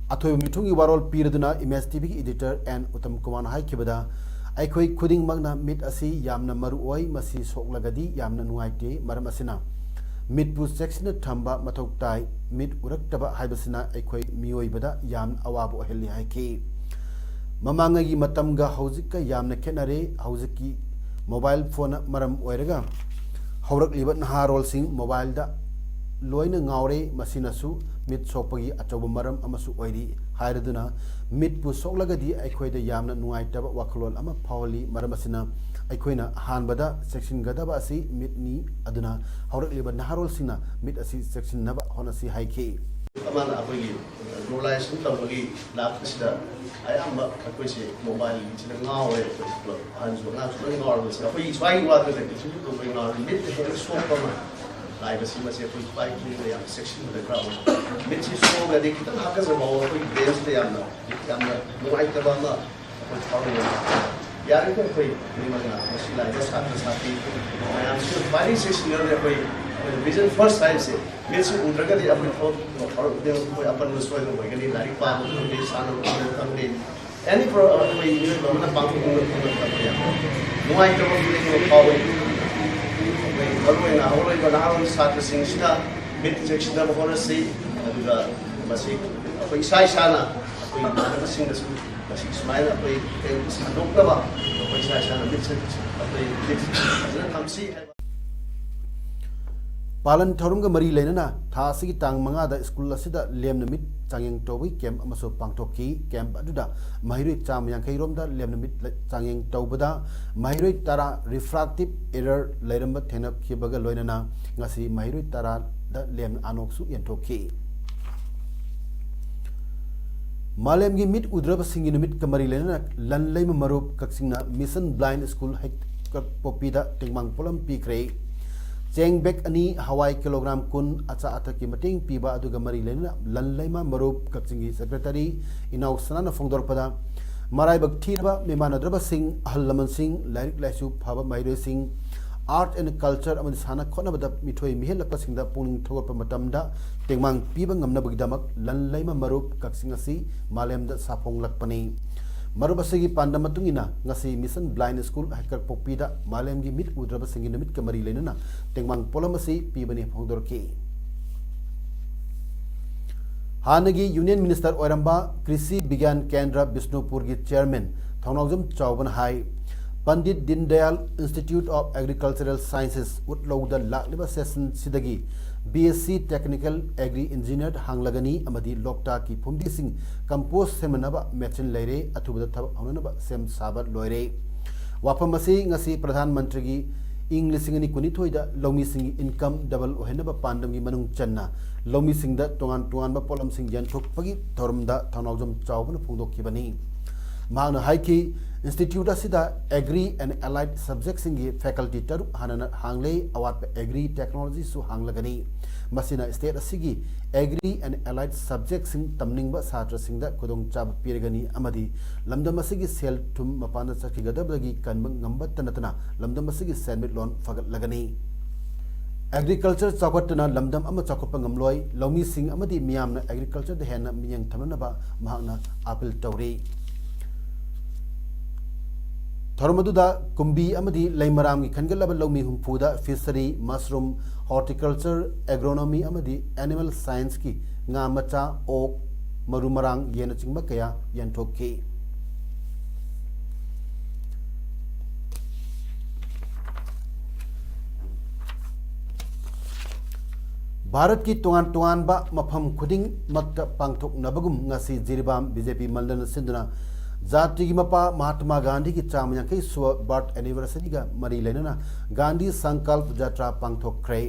ꯑꯊꯣꯏꯕ ꯃꯤꯊꯨꯡꯒꯤ ꯋꯥꯔꯣꯜ ꯄꯤꯔꯗꯨꯅ ꯏꯃꯦꯖ ꯇꯤ ꯚꯤꯒꯤ ꯏꯗꯤꯇꯔ ꯑꯦꯟ ꯎꯇꯝ ꯀꯨꯃꯥꯔꯅ ꯍꯥꯏꯈꯤꯕꯗ, ꯑꯩꯈꯣꯏ ꯈꯨꯗꯤꯡꯃꯛꯅ ꯃꯤꯠ ꯑꯁꯤ ꯌꯥꯝꯅ ꯃꯔꯨ ꯑꯣꯏ, ꯃꯁꯤ ꯁꯣꯛꯂꯒꯗꯤ ꯌꯥꯝꯅ ꯅꯨꯡꯉꯥꯏꯇꯦ꯫ ꯃꯔꯝ ꯑꯁꯤꯅ ꯃꯤꯠꯄꯨ ꯆꯦꯛꯁꯤꯟꯅ ꯊꯝꯕ ꯃꯊꯧ ꯇꯥꯏ꯫ ꯃꯤꯠ ꯎꯔꯛꯇꯕ ꯍꯥꯏꯕꯁꯤꯅ ꯑꯩꯈꯣꯏ ꯃꯤꯑꯣꯏꯕꯗ ꯌꯥꯝꯅ ꯑꯋꯥꯕ ꯑꯣꯏꯍꯜꯂꯤ ꯍꯥꯏꯈꯤ꯫ ꯃꯃꯥꯡꯉꯩꯒꯤ ꯃꯇꯝꯒ ꯍꯧꯖꯤꯛꯀ ꯌꯥꯝꯅ ꯈꯦꯠꯅꯔꯦ꯫ ꯍꯧꯖꯤꯛꯀꯤ ꯃꯣꯕꯥꯏꯜ ꯐꯣꯟꯅ ꯃꯔꯝ ꯑꯣꯏꯔꯒ ꯍꯧꯔꯛꯂꯤꯕ ꯅꯍꯥꯔꯣꯜꯁꯤꯡ ꯃꯣꯕꯥꯏꯜꯗ ꯂꯣꯏꯅ ꯉꯥꯎꯔꯦ꯫ ꯃꯁꯤꯅꯁꯨ ꯃꯤꯠ ꯁꯣꯛꯄꯒꯤ ꯑꯆꯧꯕ ꯃꯔꯝ ꯑꯃꯁꯨ ꯑꯣꯏꯔꯤ꯫ ꯍꯥꯏꯔꯗꯨꯅ ꯃꯤꯠꯄꯨ ꯁꯣꯛꯂꯒꯗꯤ ꯑꯩꯈꯣꯏꯗ ꯌꯥꯝꯅ ꯅꯨꯡꯉꯥꯏꯇꯕ ꯋꯥꯈꯜꯂꯣꯟ ꯑꯃ ꯐꯥꯎꯍꯜꯂꯤ꯫ ꯃꯔꯝ ꯑꯁꯤꯅ ꯑꯩꯈꯣꯏꯅ ꯑꯍꯥꯟꯕꯗ ꯆꯦꯛꯁꯤꯟꯒꯗꯕ ꯑꯁꯤ ꯃꯤꯠꯅꯤ꯫ ꯑꯗꯨꯅ ꯍꯧꯔꯛꯂꯤꯕ ꯅꯍꯥꯔꯣꯜꯁꯤꯡꯅ ꯃꯤꯠ ꯑꯁꯤ ꯆꯦꯛꯁꯤꯟꯅꯕ ꯍꯣꯠꯅꯁꯤ ꯍꯥꯏꯈꯤ꯫ ꯑꯃꯅ ꯑꯩꯈꯣꯏꯒꯤ ꯒ꯭ꯂꯣꯕꯦꯂꯥꯏꯖꯦꯁꯟ ꯇꯧꯕꯒꯤ ꯂꯥꯛꯄꯁꯤꯗ ꯑꯌꯥꯝꯕ ꯑꯩꯈꯣꯏꯁꯦ ꯃꯣꯕꯥꯏꯜꯁꯤꯗ ꯉꯥꯎꯔꯦ꯫ ꯑꯩꯈꯣꯏ ꯄꯨꯂꯞ ꯑꯍꯟꯁꯨ ꯑꯉꯥꯡꯁꯨ ꯂꯣꯏ ꯉꯥꯎꯔꯕꯁꯦ ꯑꯩꯈꯣꯏ ꯁ꯭ꯋꯥꯏꯒꯤ ꯋꯥꯗ ꯅꯠꯇꯦ, ꯁꯨꯝ ꯑꯩꯈꯣꯏ ꯉꯥꯎꯔꯦ꯫ ꯃꯤꯠꯇ ꯍꯦꯟꯅ ꯁꯣꯛꯄ ꯑꯃ ꯂꯥꯛꯏꯕꯁꯤ ꯃꯁꯤ ꯑꯩꯈꯣꯏ ꯁ꯭ꯋꯥꯏ ꯃꯤꯑꯣꯏꯕ ꯌꯥꯝ ꯆꯦꯛꯁꯤꯟꯕ ꯗꯔꯀꯥꯔ ꯑꯣꯏ꯫ ꯃꯤꯠꯁꯤ ꯁꯣꯛꯑꯒꯗꯤ ꯈꯤꯇꯪ ꯍꯥꯀꯠꯆꯕ ꯍꯧꯔꯒ ꯑꯩꯈꯣꯏ ꯕ꯭ꯔꯦꯟꯁꯤꯗ ꯌꯥꯝꯅ ꯌꯥꯝꯅ ꯅꯨꯡꯉꯥꯏꯇꯕ ꯑꯃ ꯑꯩꯈꯣꯏ ꯐꯥꯎꯔꯛꯑꯦ꯫ ꯌꯥꯔꯤꯈꯣꯏ ꯑꯩꯈꯣꯏ ꯈꯨꯗꯤꯡꯃꯛꯅ ꯃꯁꯤ ꯂꯥꯛꯏꯕ ꯁꯥꯇ꯭ꯔ ꯁꯥꯇ꯭ꯔꯤ ꯃꯌꯥꯝꯁꯤꯅ ꯈ꯭ꯋꯥꯏꯗꯒꯤ ꯆꯦꯛꯁꯤꯟꯒꯗꯕꯅꯤ꯫ ꯑꯩꯈꯣꯏ ꯑꯩꯈꯣꯏ vision first ꯍꯥꯏꯕꯁꯦ ꯃꯤꯠꯁꯤ ꯎꯗ꯭ꯔꯒꯗꯤ ꯑꯩꯈꯣꯏ ꯊꯕꯛ ꯊꯧꯔꯝ ꯈꯨꯗꯤꯡꯃꯛ ꯑꯩꯈꯣꯏ ꯑꯄꯟꯕ ꯁꯣꯏꯗꯅ ꯑꯣꯏꯒꯅꯤ꯫ ꯂꯥꯏꯔꯤꯛ ꯄꯥꯕ ꯈꯪꯗꯦ, ꯁꯥꯟꯅꯕ ꯈꯪꯗꯦ, ꯈꯪꯗꯦ꯫ ꯑꯦꯅꯤ ꯄ꯭ꯔꯣ-, ꯑꯩꯈꯣꯏ ꯃꯤꯑꯣꯏꯕ ꯑꯃꯅ ꯄꯥꯡꯊꯣꯛꯅꯤꯡꯕ ꯊꯕꯛ ꯇꯧꯕ ꯌꯥꯏ꯫ ꯅꯨꯡꯉꯥꯏꯇꯕ ꯐꯤꯂꯤꯡ ꯑꯃ ꯐꯥꯎꯏ꯫ ꯑꯩꯈꯣꯏ ꯃꯔꯨꯑꯣꯏꯅ ꯍꯧꯔꯛꯂꯤꯕ ꯅꯍꯥꯔꯣꯜ ꯁꯥꯇ꯭ꯔꯁꯤꯡꯁꯤꯗ ꯃꯤꯠ ꯆꯦꯛꯁꯤꯟꯅꯕ ꯍꯣꯠꯅꯁꯤ꯫ ꯑꯗꯨꯒ ꯃꯁꯤ ꯑꯩꯈꯣꯏ ꯏꯁꯥ ꯏꯁꯥꯅ ꯑꯩꯈꯣꯏ ꯏꯃꯥꯟꯅꯕꯁꯤꯡꯗꯁꯨ ꯃꯁꯤ ꯁꯨꯃꯥꯏꯅ ꯑꯩꯈꯣꯏ ꯀꯩꯅꯣ ꯁꯟꯗꯣꯛꯅꯕ ꯑꯩꯈꯣꯏ ꯏꯁꯥ ꯏꯁꯥꯅ ꯃꯤꯠ ꯑꯩꯈꯣꯏ ꯃꯤꯠ ꯐꯖꯅ ꯊꯝꯁꯤ ꯍꯥꯏꯕ꯫ ꯄꯥꯂꯟ ꯊꯧꯔꯝꯒ ꯃꯔꯤ ꯂꯩꯅꯅ ꯊꯥ ꯑꯁꯤꯒꯤ ꯇꯥꯡ ꯃꯉꯥꯗ ꯁ꯭ꯀꯨꯜ ꯑꯁꯤꯗ ꯂꯦꯝꯅ ꯃꯤꯠ ꯆꯥꯡꯌꯦꯡ ꯇꯧꯕꯒꯤ ꯀꯦꯝꯞ ꯑꯃꯁꯨ ꯄꯥꯡꯊꯣꯛꯈꯤ꯫ ꯀꯦꯝꯞ ꯑꯗꯨꯗ ꯃꯍꯩꯔꯣꯏ ꯆꯥꯝꯃ ꯌꯥꯡꯈꯩ ꯔꯣꯝꯗ ꯂꯦꯝꯅ ꯃꯤꯠ ꯆꯥꯡꯌꯦꯡ ꯇꯧꯕꯗ ꯃꯍꯩꯔꯣꯏ ꯇꯔꯥ refractive error ꯂꯩꯔꯝꯕ ꯊꯦꯡꯅꯈꯤꯕꯒ ꯂꯣꯏꯅꯅ ꯉꯁꯤ ꯃꯍꯩꯔꯣꯏ ꯇꯔꯥꯗ ꯂꯦꯝꯅ ꯑꯅꯣꯛꯁꯨ ꯌꯦꯟꯊꯣꯛꯈꯤ꯫ ꯃꯥꯂꯦꯝꯒꯤ ꯃꯤꯠ ꯎꯗ꯭ꯔꯕꯁꯤꯡꯒꯤ ꯅꯨꯃꯤꯠꯀ ꯃꯔꯤ ꯂꯩꯅꯅ ꯂꯟꯂꯩꯃ ꯃꯔꯨꯞ ꯀꯛꯆꯤꯡꯅ Mission Blind School ꯍꯩ-, ꯀꯥꯡꯄꯣꯛꯄꯤꯗ ꯇꯦꯡꯕꯥꯡ ꯄꯣꯠꯂꯝ ꯄꯤꯈ꯭ꯔꯦ꯫ ꯆꯦꯡ bag ꯑꯅꯤ, ꯍꯋꯥꯏ kilogram ꯀꯨꯟ, ꯑꯆꯥ ꯑꯊꯛꯀꯤ ꯃꯇꯦꯡ ꯄꯤꯕ ꯑꯗꯨꯒ ꯃꯔꯤ ꯂꯩꯅꯅ ꯂꯟꯂꯩꯃ ꯃꯔꯨꯞ ꯀꯛꯆꯤꯡꯒꯤ secretary ꯏꯅꯥꯎ ꯁꯅꯥꯅ ꯐꯣꯡꯗꯣꯔꯛꯄꯗ, ꯃꯔꯥꯏꯕꯛ ꯊꯤꯔꯕ ꯃꯤꯃꯥꯟꯅꯗ꯭ꯔꯕꯁꯤꯡ, ꯑꯍꯜ ꯂꯃꯟꯁꯤꯡ, ꯂꯥꯏꯔꯤꯛ ꯂꯥꯏꯁꯨ ꯐꯕ ꯃꯍꯩꯔꯣꯏꯁꯤꯡ, art and culture ꯑꯃꯗꯤ ꯁꯥꯟꯅ ꯈꯣꯠꯅꯕꯗ ꯃꯤꯊꯣꯏ ꯃꯤꯍꯦꯜꯂꯛꯄꯁꯤꯡꯗ ꯄꯨꯛꯅꯤꯡ ꯊꯧꯒꯠꯄ ꯃꯇꯝꯗ ꯇꯦꯡꯕꯥꯡ ꯄꯤꯕ ꯉꯝꯅꯕꯒꯤꯗꯃꯛ ꯂꯟꯂꯩꯃ ꯃꯔꯨꯞ ꯀꯛꯆꯤꯡ ꯑꯁꯤ ꯃꯥꯂꯦꯝꯗ ꯁꯥꯐꯣꯡꯂꯛꯄꯅꯤ꯫ ꯃꯔꯨꯞ ꯑꯁꯤꯒꯤ ꯄꯥꯟꯗꯝ ꯃꯇꯨꯡ ꯏꯟꯅ ꯉꯁꯤ Mission Blind School ꯀꯥꯡꯄꯣꯛꯄꯤꯗ ꯃꯥꯂꯦꯝꯒꯤ ꯃꯤꯠ ꯎꯗ꯭ꯔꯕꯁꯤꯡꯒꯤ ꯅꯨꯃꯤꯠꯀ ꯃꯔꯤ ꯂꯩꯅꯅ ꯇꯦꯡꯕꯥꯡ ꯄꯣꯠꯂꯝ ꯑꯁꯤ ꯄꯤꯕꯅꯤ ꯐꯣꯡꯗꯣꯔꯛꯈꯤ꯫ ꯍꯥꯟꯅꯒꯤ Union Minister ꯑꯣꯏꯔꯝꯕ ꯀ꯭ꯔꯤꯁꯤ ꯕꯤꯒ꯭ꯌꯥꯟ ꯀꯦꯟꯗ꯭ꯔ ꯕꯤꯁꯅꯨꯄꯨꯔꯒꯤ chairman Thounaojam ꯆꯥꯎꯕꯅ high, Pandit Deendayal Institute of Agricultural Sciences ꯎꯠꯂꯧꯗ ꯂꯥꯛꯂꯤꯕ session ꯁꯤꯗꯒꯤ B S C Technical Agri Engineer ꯍꯥꯡꯂꯒꯅꯤ ꯑꯃꯗꯤ ꯂꯣꯛꯇꯥꯛꯀꯤ ꯐꯨꯝꯗꯤꯁꯤꯡ compost ꯁꯦꯝꯅꯅꯕ machine ꯂꯩꯔꯦ, ꯑꯊꯨꯕꯗ ꯊꯕꯛ ꯍꯧꯅꯅꯕ ꯁꯦꯝ ꯁꯥꯕ ꯂꯣꯏꯔꯦ꯫ ꯋꯥꯐꯝ ꯑꯁꯤ ꯉꯁꯤ ꯄ꯭ꯔꯙꯥꯟ ꯃꯟꯇ꯭ꯔꯤꯒꯤ ꯏꯪ ꯂꯤꯁꯤꯡ ꯑꯅꯤ ꯀꯨꯟꯅꯤꯊꯣꯏꯗ ꯂꯧꯃꯤꯁꯤꯡꯒꯤ income double ꯑꯣꯏꯍꯟꯅꯕ ꯄꯥꯟꯗꯝꯒꯤ ꯃꯅꯨꯡ ꯆꯟꯅ ꯂꯧꯃꯤꯁꯤꯡꯗ ꯇꯣꯉꯥꯟ ꯇꯣꯉꯥꯟꯕ ꯄꯣꯠꯂꯝꯁꯤꯡ ꯌꯦꯟꯊꯣꯛꯄꯒꯤ ꯊꯧꯔꯝꯗ ꯊꯧꯅꯥꯎꯖꯝ ꯆꯥꯎꯕꯅ ꯐꯣꯡꯗꯣꯛꯈꯤꯕꯅꯤ꯫ ꯃꯍꯥꯛꯅ ꯍꯥꯏꯈꯤ, institute ꯑꯁꯤꯗ Agri and Allied subjectꯁꯤꯡꯒꯤ faculty ꯇꯔꯨꯛ ꯍꯥꯟꯅꯅ ꯍꯥꯡꯂꯦ, ꯑꯋꯥꯠꯄ Agri Technologyꯁꯨ ꯍꯥꯡꯂꯒꯅꯤ꯫ ꯃꯁꯤꯅ state ꯑꯁꯤꯒꯤ Agri and Allied subjectꯁꯤꯡ ꯇꯝꯅꯤꯡꯕ ꯁꯥꯇ꯭ꯔꯁꯤꯡꯗ ꯈꯨꯗꯣꯡꯆꯥꯕ ꯄꯤꯔꯒꯅꯤ ꯑꯃꯗꯤ ꯂꯝꯗꯝ ꯑꯁꯤꯒꯤ ꯁꯦꯜ ꯊꯨꯝ ꯃꯄꯥꯟꯗ ꯆꯠꯈꯤꯒꯗꯕꯗꯒꯤ ꯀꯟꯕ ꯉꯝꯕꯇ ꯅꯠꯇꯅ ꯂꯝꯗꯝ ꯑꯁꯤꯒꯤ ꯁꯦꯟꯃꯤꯠꯂꯣꯟ ꯐꯒꯠꯂꯒꯅꯤ꯫ Agriculture ꯆꯥꯎꯈꯠꯇꯅ ꯂꯝꯗꯝ ꯑꯃ ꯆꯥꯎꯈꯠꯄ ꯉꯝꯂꯣꯏ꯫ ꯂꯧꯃꯤꯁꯤꯡ ꯑꯃꯗꯤ ꯃꯤꯌꯥꯝꯅ agricultureꯗ ꯍꯦꯟꯅ ꯃꯤꯠꯌꯦꯡ ꯊꯝꯅꯅꯕ ꯃꯍꯥꯛꯅ appeal ꯇꯧꯔꯤ꯫ ꯊꯧꯔꯝ ꯑꯗꯨꯗ ꯀꯨꯝꯕꯤ ꯑꯃꯗꯤ ꯂꯩꯃꯔꯥꯝꯒꯤ ꯈꯟꯒꯠꯂꯕ ꯂꯧꯃꯤ ꯍꯨꯝꯐꯨꯗ fishery, mushroom, horticulture, agronomy ꯑꯃꯗꯤ animal scienceꯀꯤ ꯉꯥ ꯃꯆꯥ, ꯑꯣꯛ, ꯃꯔꯨ ꯃꯔꯥꯡ, ꯌꯦꯟꯅꯆꯤꯡꯕ ꯀꯌꯥ ꯌꯦꯟꯊꯣꯛꯈꯤ꯫ ꯚꯥꯔꯠꯀꯤ ꯇꯣꯉꯥꯟ ꯇꯣꯉꯥꯟꯕ ꯃꯐꯝ ꯈꯨꯗꯤꯡꯃꯛꯇ ꯄꯥꯡꯊꯣꯛꯅꯕꯒꯨꯝ ꯉꯁꯤ ꯖꯤꯔꯤꯕꯥꯝ B J P ꯃꯟꯗꯜꯅ ꯁꯤꯟꯗꯨꯅ ꯖꯥꯇꯤꯒꯤ ꯃꯄꯥ ꯃꯍꯥꯇꯃꯥ ꯒꯥꯟꯙꯤꯒꯤ ꯆꯥꯝꯃ ꯌꯥꯡꯈꯩ ꯁꯨꯕ birth anniversaryꯒ ꯃꯔꯤ ꯂꯩꯅꯅ ꯒꯥꯟꯙꯤ ꯁꯪꯀꯜꯞ ꯖꯥꯇ꯭ꯔꯥ ꯄꯥꯡꯊꯣꯛꯈ꯭ꯔꯦ꯫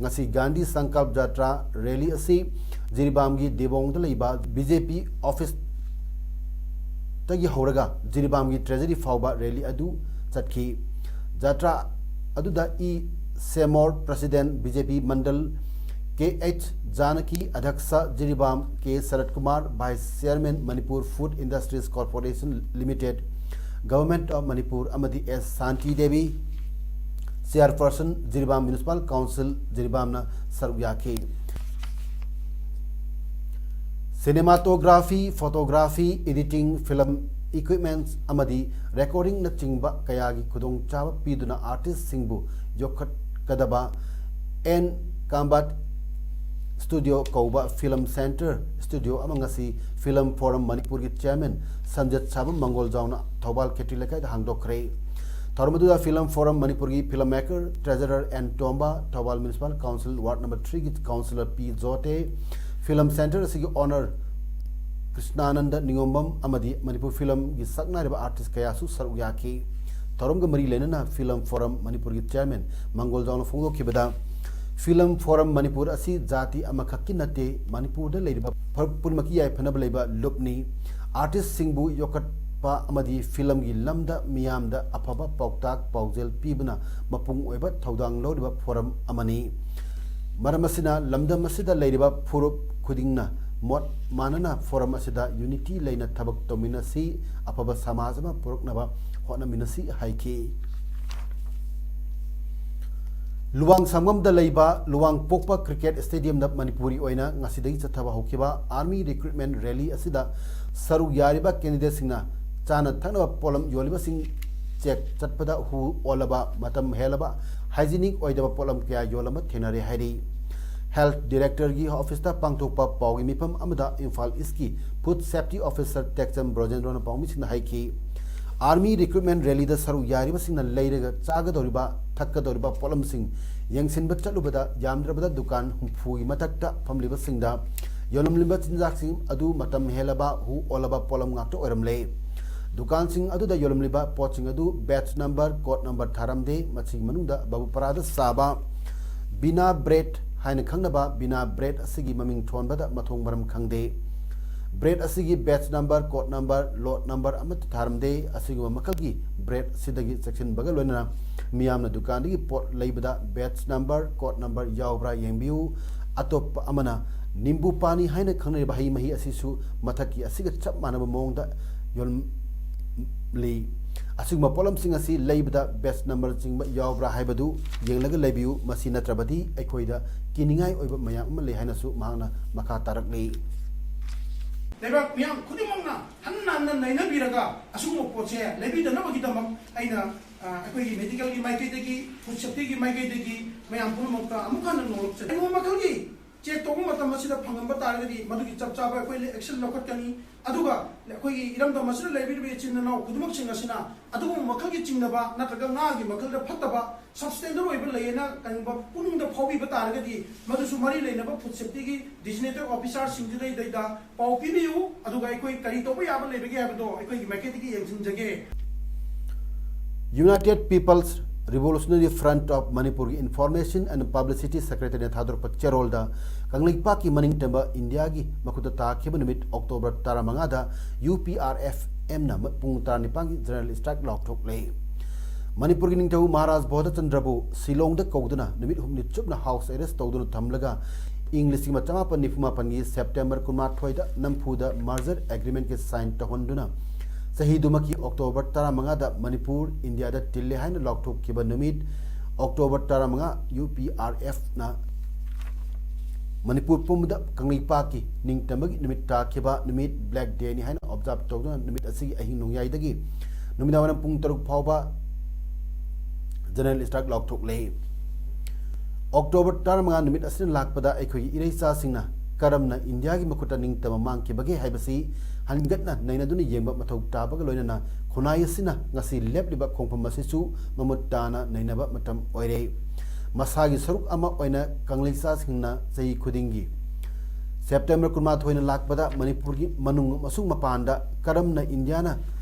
ꯉꯁꯤ ꯒꯥꯟꯙꯤ ꯁꯪꯀꯜꯞ ꯖꯥꯇ꯭ꯔꯥ rally ꯑꯁꯤ ꯖꯤꯔꯤꯕꯥꯝꯒꯤ ꯗꯤꯕꯣꯡꯗ ꯂꯩꯕ B J P officeꯇꯒꯤ ꯍꯧꯔꯒ ꯖꯤꯔꯤꯕꯥꯝꯒꯤ treasury ꯐꯥꯎꯕ rally ꯑꯗꯨ ꯆꯠꯈꯤ꯫ ꯖꯥꯇ꯭ꯔꯥ ꯑꯗꯨꯗ E Semor, President, B J P Mandal, K H Janaki, ꯑꯙ꯭ꯌꯛꯁ, Jiribam K Sarat Kumar, Vice Chairman, Manipur Food Industries Corporation Limited, Government of Manipur, ꯑꯃꯗꯤ S Shanti Devi, Chairperson, Jiribam Municipal Council, ꯖꯤꯔꯤꯕꯥꯝꯅ ꯁꯔꯨꯛ ꯌꯥꯈꯤ꯫ Cinematography, photography, editing, film equipments ꯑꯃꯗꯤ recordingꯅꯆꯤꯡꯕ ꯀꯌꯥꯒꯤ ꯈꯨꯗꯣꯡꯆꯥꯕ ꯄꯤꯗꯨꯅ artistꯁꯤꯡꯕꯨ ꯌꯣꯛꯈꯠꯀꯗꯕ N Combat Studio ꯀꯧꯕ film center studio ꯑꯃ ꯉꯁꯤ Film Forum ꯃꯅꯤꯄꯨꯔꯒꯤ Chairman ꯁꯝꯖꯠ ꯁꯥꯕꯝ ꯃꯪꯒꯣꯜꯖꯥꯎꯅ ꯊꯧꯕꯥꯜ ꯈꯦꯇ꯭ꯔꯤ ꯂꯩꯀꯥꯏꯗ ꯍꯥꯡꯗꯣꯛꯈ꯭ꯔꯦ꯫ ꯊꯧꯔꯝ ꯑꯗꯨꯗ Film Forum ꯃꯅꯤꯄꯨꯔꯒꯤ film maker, treasurer N Tomba, Thoubal Municipal Council Ward Number Threeꯒꯤ Councillor P Jote, film center ꯑꯁꯤꯒꯤ owner ꯀ꯭ꯔꯤꯁꯅꯥꯅꯟꯗ ꯅꯤꯉꯣꯝꯕꯝ ꯑꯃꯗꯤ ꯃꯅꯤꯄꯨꯔ filmꯒꯤ ꯁꯛꯅꯥꯏꯔꯕ artist ꯀꯌꯥꯁꯨ ꯁꯔꯨꯛ ꯌꯥꯈꯤ꯫ ꯊꯧꯔꯝꯒ ꯃꯔꯤ ꯂꯩꯅꯅ Film Forum ꯃꯅꯤꯄꯨꯔꯒꯤ Chairman ꯃꯪꯒꯣꯜꯖꯥꯎꯅ ꯐꯣꯡꯗꯣꯛꯈꯤꯕꯗ, Film Forum ꯃꯅꯤꯄꯨꯔ ꯑꯁꯤ ꯖꯥꯇꯤ ꯑꯃꯈꯛꯀꯤ ꯅꯠꯇꯦ, ꯃꯅꯤꯄꯨꯔꯗ ꯂꯩꯔꯤꯕ ꯐꯨꯔꯨꯞ ꯄꯨꯝꯅꯃꯛꯀꯤ ꯌꯥꯏꯐꯅꯕ ꯂꯩꯕ ꯂꯨꯞꯅꯤ꯫ Artistꯁꯤꯡꯕꯨ ꯌꯣꯛꯈꯠꯄ ꯑꯃꯗꯤ filmꯒꯤ ꯂꯝꯗ ꯃꯤꯌꯥꯝꯗ ꯑꯐꯕ ꯄꯥꯎꯇꯥꯛ ꯄꯥꯎꯖꯦꯜ ꯄꯤꯕꯅ ꯃꯄꯨꯡ ꯑꯣꯏꯕ ꯊꯧꯗꯥꯡ ꯂꯧꯔꯤꯕ forum ꯑꯃꯅꯤ꯫ ꯃꯔꯝ ꯑꯁꯤꯅ ꯂꯝꯗꯝ ꯑꯁꯤꯗ ꯂꯩꯔꯤꯕ ꯐꯨꯔꯨꯞ ꯈꯨꯗꯤꯡꯅ ꯃꯣꯠ ꯃꯥꯟꯅꯅ forum ꯑꯁꯤꯗ unity ꯂꯩꯅ ꯊꯕꯛ ꯇꯧꯃꯤꯟꯅꯁꯤ, ꯑꯐꯕ ꯁꯃꯥꯖ ꯑꯃ ꯄꯨꯔꯛꯅꯕ ꯍꯣꯠꯅꯃꯤꯟꯅꯁꯤ ꯍꯥꯏꯈꯤ꯫ ꯂꯨꯋꯥꯡ ꯁꯪꯒꯝꯗ ꯂꯩꯕ ꯂꯨꯋꯥꯡ ꯄꯣꯛꯄ cricket stadiumꯗ ꯃꯅꯤꯄꯨꯔꯒꯤ ꯑꯣꯏꯅ ꯉꯁꯤꯗꯒꯤ ꯆꯠꯊꯕ ꯍꯧꯈꯤꯕ Army Recruitment Rally ꯑꯁꯤꯗ ꯁꯔꯨꯛ ꯌꯥꯔꯤꯕ candidateꯁꯤꯡꯅ ꯆꯥꯅ ꯊꯛꯅꯕ ꯄꯣꯠꯂꯝ ꯌꯣꯜꯂꯤꯕꯁꯤꯡ check ꯆꯠꯄꯗ ꯍꯨ ꯑꯣꯜꯂꯕ, ꯃꯇꯝ ꯍꯦꯜꯂꯕ, hygienic ꯑꯣꯏꯗꯕ ꯄꯣꯠꯂꯝ ꯀꯌꯥ ꯌꯣꯜꯂꯝꯕ ꯊꯦꯡꯅꯔꯦ ꯍꯥꯏꯔꯤ꯫ Health Directorꯒꯤ officeꯇ ꯄꯥꯡꯊꯣꯛꯄ ꯄꯥꯎꯒꯤ ꯃꯤꯐꯝ ꯑꯃꯗ ꯏꯝꯐꯥꯜ Eastꯀꯤ Food Safety Officer ꯇꯦꯛꯆꯝ ꯕ꯭ꯔꯣꯖꯦꯟꯗ꯭ꯔꯣꯅ ꯄꯥꯎꯃꯤꯁꯤꯡꯗ ꯍꯥꯏꯈꯤ꯫ Army Recruitment Rallyꯗ ꯁꯔꯨꯛ ꯌꯥꯔꯤꯕꯁꯤꯡꯅ ꯂꯩꯔꯒ ꯆꯥꯒꯗꯧꯔꯤꯕ, ꯊꯛꯀꯗꯧꯔꯤꯕ ꯄꯣꯠꯂꯝꯁꯤꯡ ꯌꯦꯡꯁꯤꯟꯕ ꯆꯠꯂꯨꯕꯗ ꯌꯥꯝꯗ꯭ꯔꯕꯗ ꯗꯨꯀꯥꯟ ꯍꯨꯝꯐꯨꯒꯤ ꯃꯊꯛꯇ ꯐꯝꯂꯤꯕꯁꯤꯡꯗ ꯌꯣꯜꯂꯝꯂꯤꯕ ꯆꯤꯟꯖꯥꯛꯁꯤꯡ ꯑꯗꯨ ꯃꯇꯝ ꯍꯦꯜꯂꯕ, ꯍꯨ ꯑꯣꯜꯂꯕ ꯄꯣꯠꯂꯝ ꯉꯥꯛꯇ ꯑꯣꯏꯔꯝꯂꯦ꯫ ꯗꯨꯀꯥꯟꯁꯤꯡ ꯑꯗꯨꯗ ꯌꯣꯜꯂꯝꯂꯤꯕ ꯄꯣꯠꯁꯤꯡ ꯑꯗꯨ batch number, code number ꯊꯥꯔꯝꯗꯦ꯫ ꯃꯁꯤꯒꯤ ꯃꯅꯨꯡꯗ ꯕꯥꯕꯨꯄꯥꯔꯥꯗ ꯁꯥꯕ ꯕꯤꯅꯥ bread ꯍꯥꯏꯅ ꯈꯪꯅꯕ ꯕꯤꯅꯥ bread ꯑꯁꯤꯒꯤ ꯃꯃꯤꯡ ꯊꯣꯟꯕꯗ ꯃꯊꯣꯡ ꯃꯔꯝ ꯈꯪꯗꯦ꯫ Bread ꯑꯁꯤꯒꯤ batch number, code number, lot number ꯑꯃꯠꯇ ꯊꯥꯔꯝꯗꯦ꯫ ꯑꯁꯤꯒꯨꯝꯕ ꯃꯈꯜꯒꯤ bread ꯁꯤꯗꯒꯤ ꯆꯦꯛꯁꯤꯟꯕꯒ ꯂꯣꯏꯅꯅ ꯃꯤꯌꯥꯝꯅ ꯗꯨꯀꯥꯟꯗꯒꯤ ꯄꯣꯠ ꯂꯩꯕꯗ batch number, code number ꯌꯥꯎꯕ꯭ꯔꯥ ꯌꯦꯡꯕꯤꯌꯨ꯫ ꯑꯇꯣꯞꯄ ꯑꯃꯅ ꯅꯤꯝꯕꯨ ꯄꯥꯅꯤ ꯍꯥꯏꯅ ꯈꯪꯅꯔꯤꯕ ꯍꯩ ꯃꯍꯤ ꯑꯁꯤꯁꯨ ꯃꯊꯛꯀꯤ ꯑꯁꯤꯒ ꯆꯞ ꯃꯥꯟꯅꯕ ꯃꯑꯣꯡꯗ ꯌꯣꯜꯂꯤ꯫ ꯑꯁꯤꯒꯨꯝꯕ ꯄꯣꯠꯂꯝꯁꯤꯡ ꯑꯁꯤ ꯂꯩꯕꯗ batch number ꯆꯤꯡꯕ ꯌꯥꯎꯕ꯭ꯔꯥ ꯍꯥꯏꯕꯗꯨ ꯌꯦꯡꯂꯒ ꯂꯩꯕꯤꯌꯨ꯫ ꯃꯁꯤ ꯅꯠꯇ꯭ꯔꯕꯗꯤ ꯑꯩꯈꯣꯏꯗ ꯀꯤꯅꯤꯡꯉꯥꯏ ꯑꯣꯏꯕ ꯃꯌꯥꯝ ꯑꯃ ꯂꯩ ꯍꯥꯏꯅꯁꯨ ꯃꯍꯥꯛꯅ ꯃꯈꯥ ꯇꯥꯔꯛꯂꯤ꯫ ꯂꯩꯕꯥꯛ ꯃꯤꯌꯥꯝ ꯈꯨꯗꯤꯡꯃꯛꯅ ꯍꯟꯅ ꯍꯟꯅ ꯅꯩꯅꯕꯤꯔꯒ ꯑꯁꯤꯒꯨꯝꯕ ꯄꯣꯠꯁꯦ ꯂꯩꯕꯤꯗꯅꯕꯒꯤꯗꯃꯛ ꯑꯩꯅ, ꯑ, ꯑꯩꯈꯣꯏꯒꯤ medicalꯒꯤ ꯃꯥꯏꯀꯩꯗꯒꯤ, food safetyꯒꯤ ꯃꯥꯏꯀꯩꯗꯒꯤ ꯃꯌꯥꯝ ꯄꯨꯝꯅꯃꯛꯇ ꯑꯃꯨꯛ ꯍꯟꯅ ꯅꯣꯛꯂꯛꯆꯔꯤ꯫ ꯀꯔꯤꯒꯨꯝꯕ ꯃꯈꯜꯒꯤ check ꯇꯧꯕ ꯃꯇꯝ ꯑꯁꯤꯗ ꯐꯪꯂꯝꯕ ꯇꯥꯔꯒꯗꯤ ꯃꯗꯨꯒꯤ ꯆꯞ ꯆꯥꯕ ꯑꯩꯈꯣꯏ action ꯂꯧꯈꯠꯀꯅꯤ꯫ ꯑꯗꯨꯒ ꯑꯩꯈꯣꯏꯒꯤ ꯏꯔꯝꯗꯝ ꯑꯁꯤꯗ ꯂꯩꯕꯤꯔꯤꯕ ꯏꯆꯤꯟ ꯏꯅꯥꯎ ꯈꯨꯗꯤꯡꯃꯛꯁꯤꯡ ꯑꯁꯤꯅ ꯑꯗꯨꯒꯨꯝꯕ ꯃꯈꯜꯒꯤ ꯆꯤꯡꯅꯕ ꯅꯠꯇ꯭ꯔꯒ ꯉꯥꯒꯤ ꯃꯈꯜꯗ ꯐꯠꯇꯕ substandard ꯑꯣꯏꯕ ꯂꯩꯌꯦꯅ ꯀꯔꯤꯒꯨꯝꯕ ꯄꯨꯛꯅꯤꯡꯗ ꯐꯥꯎꯕꯤꯕ ꯇꯥꯔꯒꯗꯤ ꯃꯗꯨꯁꯨ ꯃꯔꯤ ꯂꯩꯅꯕ food safetyꯒꯤ designated officerꯁꯤꯡꯗꯨꯗꯩꯗ ꯄꯥꯎ ꯄꯤꯕꯤꯌꯨ, ꯑꯗꯨꯒ ꯑꯩꯈꯣꯏ ꯀꯔꯤ ꯇꯧꯕ ꯌꯥꯕ ꯂꯩꯕꯒꯦ ꯍꯥꯏꯕꯗꯣ ꯑꯩꯈꯣꯏꯒꯤ ꯃꯥꯏꯀꯩꯗꯒꯤ ꯌꯦꯡꯁꯤꯟꯖꯒꯦ꯫ United People's Revolutionary Front of Manipurꯒꯤ Information and Publicity Secretaryꯅ ꯊꯥꯗꯣꯔꯛꯄ ꯆꯦꯔꯣꯜꯗ ꯀꯪꯂꯩꯄꯥꯛꯀꯤ ꯃꯅꯤꯡꯇꯝꯕ ꯏꯟꯗꯤꯌꯥꯒꯤ ꯃꯈꯨꯠꯇ ꯇꯥꯈꯤꯕ ꯅꯨꯃꯤꯠ October ꯇꯔꯥꯃꯉꯥꯗ UPRFMꯅ ꯄꯨꯡ ꯇꯔꯥꯅꯤꯄꯥꯟꯒꯤ general strike ꯂꯥꯎꯊꯣꯛꯂꯦ꯫ ꯃꯅꯤꯄꯨꯔꯒꯤ ꯅꯤꯡꯊꯧ ꯃꯍꯥꯔꯥꯖ ꯕꯣꯙꯆꯟꯗ꯭ꯔꯕꯨ ꯁꯤꯂꯣꯡꯗ ꯀꯧꯗꯨꯅ ꯅꯨꯃꯤꯠ ꯍꯨꯝꯅꯤ ꯆꯨꯞꯅ house arrest ꯇꯧꯗꯨꯅ ꯊꯝꯂꯒ ꯏꯪ ꯂꯤꯁꯤꯡ ꯑꯃ ꯆꯃꯥꯄꯟ ꯅꯤꯐꯨ ꯃꯥꯄꯟꯒꯤ September ꯀꯨꯟꯃꯥꯊꯣꯏꯗ ꯅꯝꯐꯨꯗ merger agreementꯀꯤ sign ꯇꯧꯍꯟꯗꯨꯅ ꯆꯍꯤꯗꯨꯃꯛꯀꯤ October ꯇꯔꯥꯃꯉꯥꯗ ꯃꯅꯤꯄꯨꯔ ꯏꯟꯗꯤꯌꯥꯗ ꯇꯤꯜꯂꯦ ꯍꯥꯏꯅ ꯂꯥꯎꯊꯣꯛꯈꯤꯕ ꯅꯨꯃꯤꯠ October ꯇꯔꯥꯃꯉꯥ UPRFꯅ ꯃꯅꯤꯄꯨꯔ ꯄꯨꯝꯕꯗ ꯀꯪꯂꯩꯄꯥꯛꯀꯤ ꯅꯤꯡꯇꯝꯕꯒꯤ ꯅꯨꯃꯤꯠ ꯇꯥꯈꯤꯕ ꯅꯨꯃꯤꯠ Black Dayꯅꯤ ꯍꯥꯏꯅ observe ꯇꯧꯗꯨꯅ ꯅꯨꯃꯤꯠ ꯑꯁꯤꯒꯤ ꯑꯍꯤꯡ ꯅꯣꯡꯌꯥꯏꯗꯒꯤ ꯅꯨꯃꯤꯗꯥꯡꯋꯥꯏꯔꯝ ꯄꯨꯡ ꯇꯔꯨꯛ ꯐꯥꯎꯕ general strike ꯂꯥꯎꯊꯣꯛꯂꯦ꯫ October ꯇꯔꯥꯃꯉꯥ ꯅꯨꯃꯤꯠ ꯑꯁꯤꯅ ꯂꯥꯛꯄꯗ ꯑꯩꯈꯣꯏꯒꯤ ꯏꯔꯩꯆꯥꯁꯤꯡꯅ ꯀꯔꯝꯅ ꯏꯟꯗꯤꯌꯥꯒꯤ ꯃꯈꯨꯠꯇ ꯅꯤꯡꯇꯝꯕ ꯃꯥꯡꯈꯤꯕꯒꯦ ꯍꯥꯏꯕꯁꯤ ꯍꯟꯒꯠꯅ ꯅꯩꯅꯗꯨꯅ ꯌꯦꯡꯕ ꯃꯊꯧ ꯇꯥꯕꯒ ꯂꯣꯏꯅꯅ ꯈꯨꯟꯅꯥꯏ ꯑꯁꯤꯅ ꯉꯁꯤ ꯂꯦꯞꯂꯤꯕ ꯈꯣꯡꯐꯝ ꯑꯁꯤꯁꯨ ꯃꯃꯨꯠ ꯇꯥꯅ ꯅꯩꯅꯕ ꯃꯇꯝ ꯑꯣꯏꯔꯦ꯫ ꯃꯁꯥꯒꯤ ꯁꯔꯨꯛ ꯑꯃ ꯑꯣꯏꯅ ꯀꯪꯂꯩꯆꯥꯁꯤꯡꯅ ꯆꯍꯤ ꯈꯨꯗꯤꯡꯒꯤ September ꯀꯨꯟꯃꯥꯊꯣꯏꯅ ꯂꯥꯛꯄꯗ ꯃꯅꯤꯄꯨꯔꯒꯤ ꯃꯅꯨꯡ ꯑꯃꯁꯨꯡ ꯃꯄꯥꯟꯗ ꯀꯔꯝꯅ ꯏꯟꯗꯤꯌꯥꯅ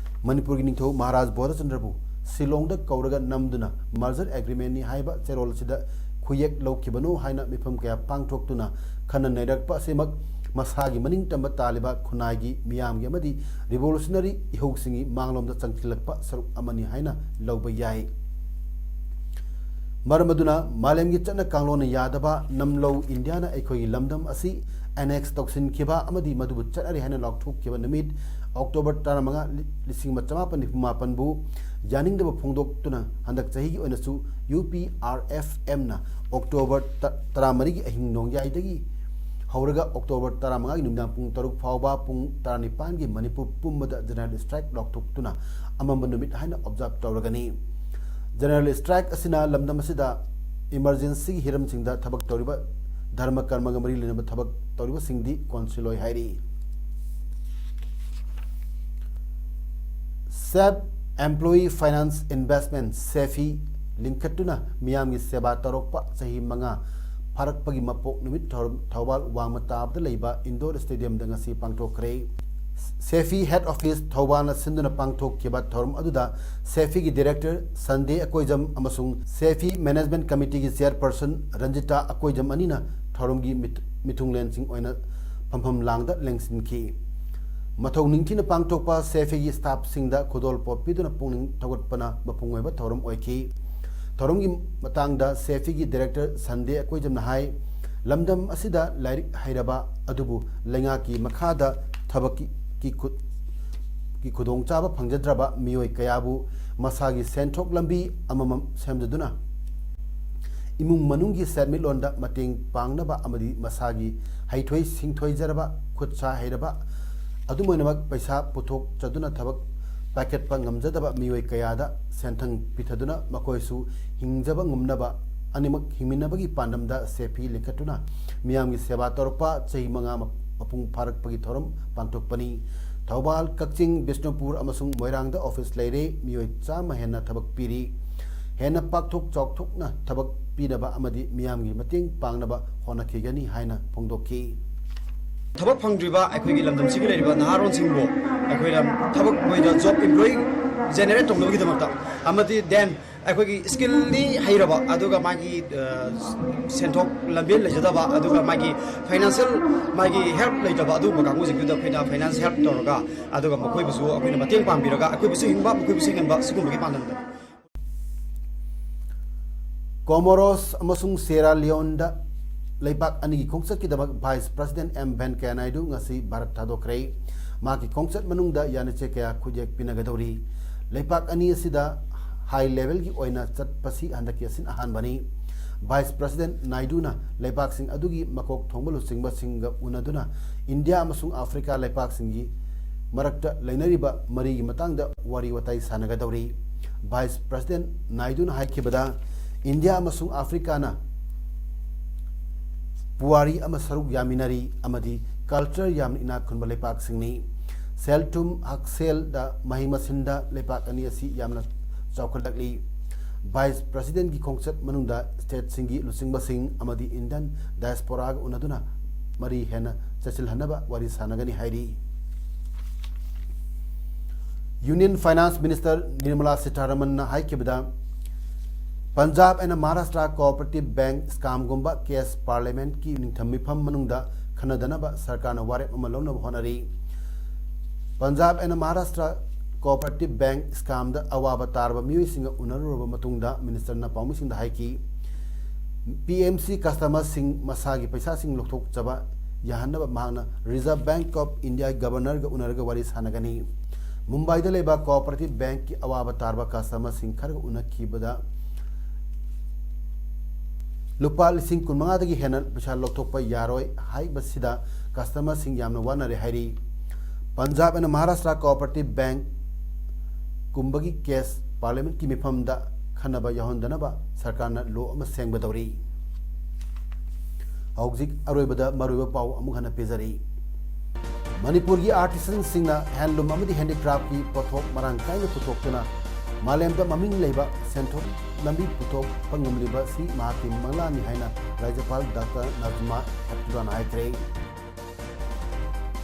ꯃꯅꯤꯄꯨꯔꯒꯤ ꯅꯤꯡꯊꯧ ꯃꯍꯥꯔꯥꯖ ꯕꯣꯙꯆꯟꯗ꯭ꯔꯕꯨ ꯁꯤꯂꯣꯡꯗ ꯀꯧꯔꯒ ꯅꯝꯗꯨꯅ merger agreementꯅꯤ ꯍꯥꯏꯕ ꯆꯦꯔꯣꯜ ꯑꯁꯤꯗ ꯈꯨꯌꯦꯛ ꯂꯧꯈꯤꯕꯅꯣ ꯍꯥꯏꯅ ꯃꯤꯐꯝ ꯀꯌꯥ ꯄꯥꯡꯊꯣꯛꯇꯨꯅ ꯈꯟꯅ ꯅꯩꯅꯔꯛꯄ ꯑꯁꯤꯃꯛ ꯃꯁꯥꯒꯤ ꯃꯅꯤꯡ ꯇꯝꯕ ꯇꯥꯜꯂꯤꯕ ꯈꯨꯟꯅꯥꯏꯒꯤ ꯃꯤꯌꯥꯝꯒꯤ ꯑꯃꯗꯤ revolutionary ꯏꯍꯧꯁꯤꯡꯒꯤ ꯃꯥꯡꯂꯣꯝꯗ ꯆꯪꯁꯤꯜꯂꯛꯄ ꯁꯔꯨꯛ ꯑꯃꯅꯤ ꯍꯥꯏꯅ ꯂꯧꯕ ꯌꯥꯏ꯫ ꯃꯔꯝ ꯑꯗꯨꯅ ꯃꯥꯂꯦꯝꯒꯤ ꯆꯠꯅ ꯀꯥꯡꯂꯣꯟꯅ ꯌꯥꯗꯕ ꯅꯝꯂꯧ ꯏꯟꯗꯤꯌꯥꯅ ꯑꯩꯈꯣꯏꯒꯤ ꯂꯝꯗꯝ ꯑꯁꯤ annex ꯇꯧꯁꯤꯟꯈꯤꯕ ꯑꯃꯗꯤ ꯃꯗꯨꯕꯨ ꯆꯠꯅꯔꯤ ꯍꯥꯏꯅ ꯂꯥꯎꯊꯣꯛꯈꯤꯕ ꯅꯨꯃꯤꯠ October ꯇꯔꯥꯃꯉꯥ, ꯂꯤꯁꯤꯡ ꯑꯃ ꯆꯃꯥꯄꯟ ꯅꯤꯐꯨ ꯃꯥꯄꯟꯕꯨ ꯌꯥꯅꯤꯡꯗꯕ ꯐꯣꯡꯗꯣꯛꯇꯨꯅ ꯍꯟꯗꯛ ꯆꯍꯤꯒꯤ ꯑꯣꯏꯅꯁꯨ U P R F M ꯅ October ꯇ-, ꯇꯔꯥꯃꯔꯤꯒꯤ ꯑꯍꯤꯡ ꯅꯣꯡꯌꯥꯏꯗꯒꯤ ꯍꯧꯔꯒ October ꯇꯔꯥꯃꯉꯥꯒꯤ ꯅꯨꯃꯤꯗꯥꯡ ꯄꯨꯡ ꯇꯔꯨꯛ ꯐꯥꯎꯕ ꯄꯨꯡ ꯇꯔꯥꯅꯤꯄꯥꯟꯒꯤ ꯃꯅꯤꯄꯨꯔ ꯄꯨꯝꯕꯗ general strike ꯂꯥꯎꯊꯣꯛꯇꯨꯅ ꯑꯃꯝꯕ ꯅꯨꯃꯤꯠ ꯍꯥꯏꯅ observe ꯇꯧꯔꯒꯅꯤ꯫ General strike ꯑꯁꯤꯅ ꯂꯝꯗꯝ ꯑꯁꯤꯗ emergencyꯒꯤ ꯍꯤꯔꯝꯁꯤꯡꯗ ꯊꯕꯛ ꯇꯧꯔꯤꯕ ꯙꯔꯃ ꯀꯔꯃꯒ ꯃꯔꯤ ꯂꯩꯅꯕ ꯊꯕꯛ ꯇꯧꯔꯤꯕꯁꯤꯡꯗꯤ ꯀꯣꯟꯁꯤꯜꯂꯣꯏ ꯍꯥꯏꯔꯤ꯫ Self Employee Finance Investment, SEFI, ꯂꯤꯡꯈꯠꯇꯨꯅ ꯃꯤꯌꯥꯝꯒꯤ ꯁꯦꯕꯥ ꯇꯧꯔꯛꯄ ꯆꯍꯤ ꯃꯉꯥ ꯐꯥꯔꯛꯄꯒꯤ ꯃꯄꯣꯛ ꯅꯨꯃꯤꯠ ꯊꯧꯔꯝ ꯊꯧꯕꯥꯜ ꯋꯥꯡꯃ ꯇꯥꯕꯗ ꯂꯩꯕ indoor stadiumꯗ ꯉꯁꯤ ꯄꯥꯡꯊꯣꯛꯈ꯭ꯔꯦ꯫ SEFI head office ꯊꯧꯕꯥꯜꯅ ꯁꯤꯟꯗꯨꯅ ꯄꯥꯡꯊꯣꯛꯈꯤꯕ ꯊꯧꯔꯝ ꯑꯗꯨꯗ SEFIꯒꯤ director ꯁꯟꯗꯦ ꯑꯀꯣꯏꯖꯝ ꯑꯃꯁꯨꯡ SEFI management committeeꯒꯤ chairperson Ranjita Akoijam ꯑꯅꯤꯅ ꯊꯧꯔꯝꯒꯤ ꯃꯤꯊ-, ꯃꯤꯊꯨꯡꯂꯦꯟꯁꯤꯡ ꯑꯣꯏꯅ ꯐꯝꯐꯝ ꯂꯥꯡꯗ ꯂꯦꯡꯁꯤꯟꯈꯤ꯫ ꯃꯊꯧ ꯅꯤꯡꯊꯤꯅ ꯄꯥꯡꯊꯣꯛꯄ SEFIꯒꯤ staffꯁꯤꯡꯗ ꯈꯨꯗꯣꯜ ꯄꯣꯠ ꯄꯤꯗꯨꯅ ꯄꯨꯛꯅꯤꯡ ꯊꯧꯒꯠꯄꯅ ꯃꯄꯨꯡ ꯑꯣꯏꯕ ꯊꯧꯔꯝ ꯑꯣꯏꯈꯤ꯫ ꯊꯧꯔꯝꯒꯤ ꯃꯇꯥꯡꯗ SEFIꯒꯤ director ꯁꯟꯗꯦ ꯑꯀꯣꯏꯖꯝꯅ ꯍꯥꯏ, ꯂꯝꯗꯝ ꯑꯁꯤꯗ ꯂꯥꯏꯔꯤꯛ ꯍꯩꯔꯕ ꯑꯗꯨꯕꯨ ꯂꯩꯉꯥꯛꯀꯤ ꯃꯈꯥꯗ ꯊꯕꯛꯀꯤ, ꯀꯤ ꯈꯨ-, ꯀꯤ ꯈꯨꯗꯣꯡꯆꯥꯕ ꯐꯪꯖꯗ꯭ꯔꯕ ꯃꯤꯑꯣꯏ ꯀꯌꯥꯕꯨ ꯃꯁꯥꯒꯤ ꯁꯦꯟꯊꯣꯛ ꯂꯝꯕꯤ ꯑꯃꯃꯝ ꯁꯦꯝꯖꯗꯨꯅ ꯏꯃꯨꯡ ꯃꯅꯨꯡꯒꯤ ꯁꯦꯟꯃꯤꯠꯂꯣꯟꯗ ꯃꯇꯦꯡ ꯄꯥꯡꯅꯕ ꯑꯃꯗꯤ ꯃꯁꯥꯒꯤ ꯍꯩꯊꯣꯏ ꯁꯤꯡꯊꯣꯏꯖꯔꯕ, ꯈꯨꯠ ꯁꯥ ꯍꯩꯔꯕ, ꯑꯗꯨꯝ ꯑꯣꯏꯅꯃꯛ ꯄꯩꯁꯥ ꯄꯨꯊꯣꯛꯆꯗꯨꯅ ꯊꯕꯛ ꯄꯥꯏꯈꯠꯄ ꯉꯝꯖꯗꯕ ꯃꯤꯑꯣꯏ ꯀꯌꯥꯗ ꯁꯦꯟꯊꯪ ꯄꯤꯊꯗꯨꯅ ꯃꯈꯣꯏꯁꯨ ꯍꯤꯡꯖꯕ ꯉꯝꯅꯕ ꯑꯅꯤꯃꯛ ꯍꯤꯡꯃꯤꯟꯅꯕꯒꯤ ꯄꯥꯟꯗꯝꯗ SEFI ꯂꯤꯡꯈꯠꯇꯨꯅ ꯃꯤꯌꯥꯝꯒꯤ ꯁꯦꯕꯥ ꯇꯧꯔꯛꯄ ꯆꯍꯤ ꯃꯉꯥ ꯃ-, ꯃꯄꯨꯡ ꯐꯥꯔꯛꯄꯒꯤ ꯊꯧꯔꯝ ꯄꯥꯡꯊꯣꯛꯄꯅꯤ꯫ ꯊꯧꯕꯥꯜ, ꯀꯛꯆꯤꯡ, ꯕꯤꯁꯅꯨꯄꯨꯔ ꯑꯃꯁꯨꯡ ꯃꯣꯏꯔꯥꯡꯗ office ꯂꯩꯔꯦ꯫ ꯃꯤꯑꯣꯏ ꯆꯥꯝꯃ ꯍꯦꯟꯅ ꯊꯕꯛ ꯄꯤꯔꯤ꯫ ꯍꯦꯟꯅ ꯄꯥꯛꯊꯣꯛ ꯆꯥꯎꯊꯣꯛꯅ ꯊꯕꯛ ꯄꯤꯅꯕ ꯑꯃꯗꯤ ꯃꯤꯌꯥꯝꯒꯤ ꯃꯇꯦꯡ ꯄꯥꯡꯅꯕ ꯍꯣꯠꯅꯈꯤꯒꯅꯤ ꯍꯥꯏꯅ ꯐꯣꯡꯗꯣꯛꯈꯤ꯫ ꯊꯕꯛ ꯐꯪꯗ꯭ꯔꯤꯕ ꯑꯩꯈꯣꯏꯒꯤ ꯂꯝꯗꯝꯁꯤꯒꯤ ꯂꯩꯔꯤꯕ ꯅꯍꯥꯔꯣꯟꯁꯤꯡꯕꯨ ꯑꯩꯈꯣꯏꯅ ꯊꯕꯛ, ꯃꯣꯏꯗ job, employee generate ꯇꯧꯅꯕꯒꯤꯗꯃꯛꯇ ꯑꯃꯗꯤ then ꯑꯩꯈꯣꯏꯒꯤ ꯁ꯭ꯀꯤꯜꯗꯤ ꯍꯩꯔꯕ, ꯑꯗꯨꯒ ꯃꯥꯒꯤ, ꯑ, ꯁꯦꯟꯊꯣꯛ ꯂꯝꯕꯦꯜ ꯂꯩꯖꯗꯕ, ꯑꯗꯨꯒ ꯃꯥꯒꯤ ꯐꯥꯏꯅꯥꯟꯁꯤꯌꯦꯜ, ꯃꯥꯒꯤ ꯍꯦꯜꯞ ꯂꯩꯇꯕ ꯑꯗꯨꯒꯨꯝꯕ ꯀꯥꯡꯕꯨꯁꯤꯡꯗꯨꯗ ꯑꯩꯈꯣꯏꯅ ꯐꯥꯏꯅꯥꯟꯁ ꯍꯦꯜꯞ ꯇꯧꯔꯒ, ꯑꯗꯨꯒ ꯃꯈꯣꯏꯕꯨꯁꯨ ꯑꯩꯈꯣꯏꯅ ꯃꯇꯦꯡ ꯄꯥꯡꯕꯤꯔꯒ, ꯑꯩꯈꯣꯏꯕꯨꯁꯨ ꯍꯤꯡꯕ, ꯃꯈꯣꯏꯕꯨꯁꯨ ꯍꯤꯡꯍꯟꯕ, ꯁꯤꯒꯨꯝꯕꯒꯤ ꯄꯥꯟꯗꯝꯗ꯫ ꯀꯣꯃꯣꯔꯣꯁ ꯑꯃꯁꯨꯡ ꯁꯦꯔꯥ ꯂꯤꯌꯣꯟꯗ ꯂꯩꯄꯥꯛ ꯑꯅꯤꯒꯤ ꯈꯣꯡꯆꯠꯀꯤꯗꯃꯛ ꯚꯥꯏꯁ ꯄ꯭ꯔꯁꯤꯗꯦꯟ ꯑꯦꯝ ꯚꯦꯟꯀꯌꯥ ꯅꯥꯏꯗꯨ ꯉꯁꯤ ꯚꯥꯔꯠ ꯊꯥꯗꯣꯛꯈ꯭ꯔꯦ꯫ ꯃꯍꯥꯛꯀꯤ ꯈꯣꯡꯆꯠ ꯃꯅꯨꯡꯗ ꯌꯥꯅꯆꯦ ꯀꯌꯥ ꯈꯨꯠꯌꯦꯛ ꯄꯤꯅꯒꯗꯧꯔꯤ꯫ ꯂꯩꯄꯥꯛ ꯑꯅꯤ ꯑꯁꯤꯗ ꯍꯥꯏ ꯂꯦꯚꯦꯜꯒꯤ ꯑꯣꯏꯅ ꯆꯠꯄꯁꯤ ꯍꯟꯗꯛꯀꯤ ꯑꯁꯤꯅ ꯑꯍꯥꯟꯕꯅꯤ꯫ ꯚꯥꯏꯁ ꯄ꯭ꯔꯁꯤꯗꯦꯟ ꯅꯥꯏꯗꯨꯅ ꯂꯩꯄꯥꯛꯁꯤꯡ ꯑꯗꯨꯒꯤ ꯃꯀꯣꯛ ꯊꯣꯡꯕ ꯂꯨꯆꯤꯡꯕꯁꯤꯡꯒ ꯎꯅꯗꯨꯅ ꯏꯟꯗꯤꯌꯥ ꯑꯃꯁꯨꯡ ꯑꯐ꯭ꯔꯤꯀꯥ ꯂꯩꯄꯥꯛꯁꯤꯡꯒꯤ ꯃꯔꯛꯇ ꯂꯩꯅꯔꯤꯕ ꯃꯔꯤꯒꯤ ꯃꯇꯥꯡꯗ ꯋꯥꯔꯤ ꯋꯥꯇꯥꯏ ꯁꯥꯟꯅꯒꯗꯧꯔꯤ꯫ ꯚꯥꯏꯁ ꯄ꯭ꯔꯁꯤꯗꯦꯟ ꯅꯥꯏꯗꯨꯅ ꯍꯥꯏꯈꯤꯕꯗ, ꯏꯟꯗꯤꯌꯥ ꯑꯃꯁꯨꯡ ꯑꯐ꯭ꯔꯤꯀꯥꯅ ꯄꯨꯋꯥꯔꯤ ꯑꯃ ꯁꯔꯨꯛ ꯌꯥꯃꯤꯟꯅꯔꯤ ꯑꯃꯗꯤ ꯀꯜꯆꯔ ꯌꯥꯝꯅ ꯏꯅꯥꯛ ꯈꯨꯟꯕ ꯂꯩꯄꯥꯛꯁꯤꯡꯅꯤ꯫ ꯁꯦꯜ ꯊꯨꯝ, ꯍꯛꯁꯦꯜꯗ, ꯃꯍꯩ ꯃꯁꯤꯡꯗ ꯂꯩꯄꯥꯛ ꯑꯅꯤ ꯑꯁꯤ ꯌꯥꯝꯅ ꯆꯥꯎꯈꯠꯂꯛꯂꯤ꯫ ꯚꯥꯏꯁ ꯄ꯭ꯔꯁꯤꯗꯦꯟꯒꯤ ꯈꯣꯡꯆꯠ ꯃꯅꯨꯡꯗ ꯁ꯭ꯇꯦꯠꯁꯤꯡꯒꯤ ꯂꯨꯆꯤꯡꯕꯁꯤꯡ ꯑꯃꯗꯤ ꯏꯟꯗꯤꯌꯟ ꯗꯥꯏꯁꯄꯣꯔꯥꯒ ꯎꯅꯗꯨꯅ ꯃꯔꯤ ꯍꯦꯟꯅ ꯆꯦꯠꯁꯤꯜꯍꯟꯅꯕ ꯋꯥꯔꯤ ꯁꯥꯟꯅꯒꯅꯤ ꯍꯥꯏꯔꯤ꯫ ꯌꯨꯅꯤꯌꯟ ꯐꯥꯏꯅꯥꯟꯁ ꯃꯤꯅꯤꯁꯇꯔ ꯅꯤꯔꯃꯂꯥ ꯁꯤꯇꯥꯔꯥꯃꯟꯅ ꯍꯥꯏꯈꯤꯕꯗ, Punjab and Maharashtra cooperative bank ꯁ꯭ꯀꯥꯝꯒꯨꯝꯕ ꯀꯦꯁ ꯄꯥꯔꯂꯤꯌꯥꯃꯦꯟꯠꯀꯤ ꯅꯤꯡꯊꯝ ꯃꯤꯐꯝ ꯃꯅꯨꯡꯗ ꯈꯟꯅꯗꯅꯕ ꯁꯔꯀꯥꯔꯅ ꯋꯥꯔꯦꯞ ꯑꯃ ꯂꯧꯅꯕ ꯍꯣꯠꯅꯔꯤ꯫ Punjab and Maharashtra cooperative bank ꯁ꯭ꯀꯥꯝꯗ ꯑꯋꯥꯕ ꯇꯥꯔꯕ ꯃꯤꯑꯣꯏꯁꯤꯡꯒ ꯎꯅꯔꯨꯔꯕ ꯃꯇꯨꯡꯗ ꯃꯤꯅꯤꯁꯇꯔꯅ ꯄꯥꯎꯃꯤꯁꯤꯡꯗ ꯍꯥꯏꯈꯤ, ꯄꯤ ꯑꯦꯝ ꯁꯤ ꯀꯁꯇꯃꯔꯁꯤꯡ ꯃꯁꯥꯒꯤ ꯄꯩꯁꯥꯁꯤꯡ ꯂꯧꯊꯣꯛꯆꯕ ꯌꯥꯍꯟꯅꯕ ꯃꯍꯥꯛꯅ ꯔꯤꯖꯔꯚ ꯕꯦꯡꯛ ꯑꯣꯐ ꯏꯟꯗꯤꯌꯥꯒꯤ ꯒꯕꯔꯅꯔꯒ ꯎꯅꯔꯒ ꯋꯥꯔꯤ ꯁꯥꯟꯅꯒꯅꯤ꯫ ꯃꯨꯝꯕꯥꯏꯗ ꯂꯩꯕ ꯀꯣꯑꯣꯄꯔꯦꯇꯤꯚ ꯕꯦꯡꯛꯀꯤ ꯑꯋꯥꯕ ꯇꯥꯔꯕ ꯀꯁꯇꯃꯔꯁꯤꯡ ꯈꯔꯒ ꯎꯅꯈꯤꯕꯗ ꯂꯨꯄꯥ ꯂꯤꯁꯤꯡ ꯀꯨꯟꯃꯉꯥꯗꯒꯤ ꯍꯦꯟꯅ ꯄꯩꯁꯥ ꯂꯧꯊꯣꯛꯄ ꯌꯥꯔꯣꯏ ꯍꯥꯏꯕꯁꯤꯗ ꯀꯁꯇꯃꯔꯁꯤꯡ ꯌꯥꯝꯅ ꯋꯥꯅꯔꯦ ꯍꯥꯏꯔꯤ꯫ Punjab and Maharashtra cooperative bank ꯀꯨꯝꯕꯒꯤ ꯀꯦꯁ ꯄꯥꯔꯂꯤꯌꯥꯃꯦꯟꯠꯀꯤ ꯃꯤꯐꯝꯗ ꯈꯟꯅꯕ ꯌꯥꯎꯍꯟꯗꯅꯕ ꯁꯔꯀꯥꯔꯅ ꯂꯣ ꯑꯃ ꯁꯦꯝꯒꯗꯧꯔꯤ꯫ ꯍꯧꯖꯤꯛ ꯑꯔꯣꯏꯕꯗ ꯃꯔꯨꯑꯣꯏꯕ ꯄꯥꯎ ꯑꯃꯨꯛ ꯍꯟꯅ ꯄꯤꯖꯔꯤ꯫ ꯃꯅꯤꯄꯨꯔꯒꯤ ꯑꯥꯔꯇꯤꯁꯟꯁꯤꯡꯅ ꯍꯦꯟꯂꯨꯝ ꯑꯃꯗꯤ ꯍꯦꯟꯗꯤꯀ꯭ꯔꯥꯐꯀꯤ ꯄꯣꯠꯊꯣꯛ ꯃꯔꯥꯡ ꯀꯥꯏꯅ ꯄꯨꯊꯣꯛꯇꯨꯅ ꯃꯥꯂꯦꯝꯗ ꯃꯃꯤꯡ ꯂꯩꯕ ꯁꯦꯟꯊꯣꯛ ꯂꯝꯕꯤ ꯄꯨꯊꯣꯛꯄ ꯉꯝꯂꯤꯕ ꯑꯁꯤ ꯃꯍꯥꯛꯀꯤ ꯃꯪꯂꯥꯟꯅꯤ ꯍꯥꯏꯅ ꯔꯥꯖ꯭ꯌꯄꯥꯜ ꯗꯥꯛꯇꯔ ꯅꯖꯃꯥ ꯍꯦꯞꯇꯨꯂꯥꯅ ꯍꯥꯏꯈ꯭ꯔꯦ꯫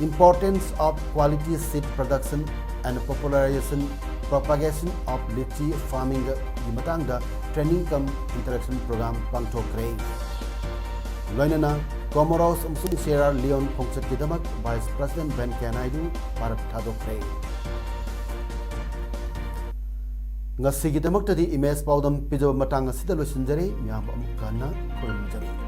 Importance of quality seed production and popularization Propagation of Lychee Farming ꯒꯤ ꯃꯇꯥꯡꯗ Training cum Interaction Program ꯄꯥꯡꯊꯣꯛꯈ꯭ꯔꯦ꯫ ꯂꯣꯏꯅꯅ Comoros ꯑꯃꯁꯨꯡ Sierra Leone ꯈꯣꯡꯆꯠꯀꯤꯗꯃꯛ Vice President ꯚꯦꯡꯀꯌꯥ Naidu Bharat ꯊꯥꯗꯣꯛꯈ꯭ꯔꯦ꯫ ꯉꯁꯤꯒꯤꯗꯃꯛꯇꯗꯤ image ꯄꯥꯎꯗꯝ ꯄꯤꯖꯕ ꯃꯇꯥꯡ ꯑꯁꯤꯗ ꯂꯣꯏꯁꯤꯟꯖꯔꯦ꯫ ꯃꯌꯥꯝꯕꯨ ꯑꯃꯨꯛ ꯍꯟꯅ ꯈꯨꯔꯨꯝꯖꯔꯤ꯫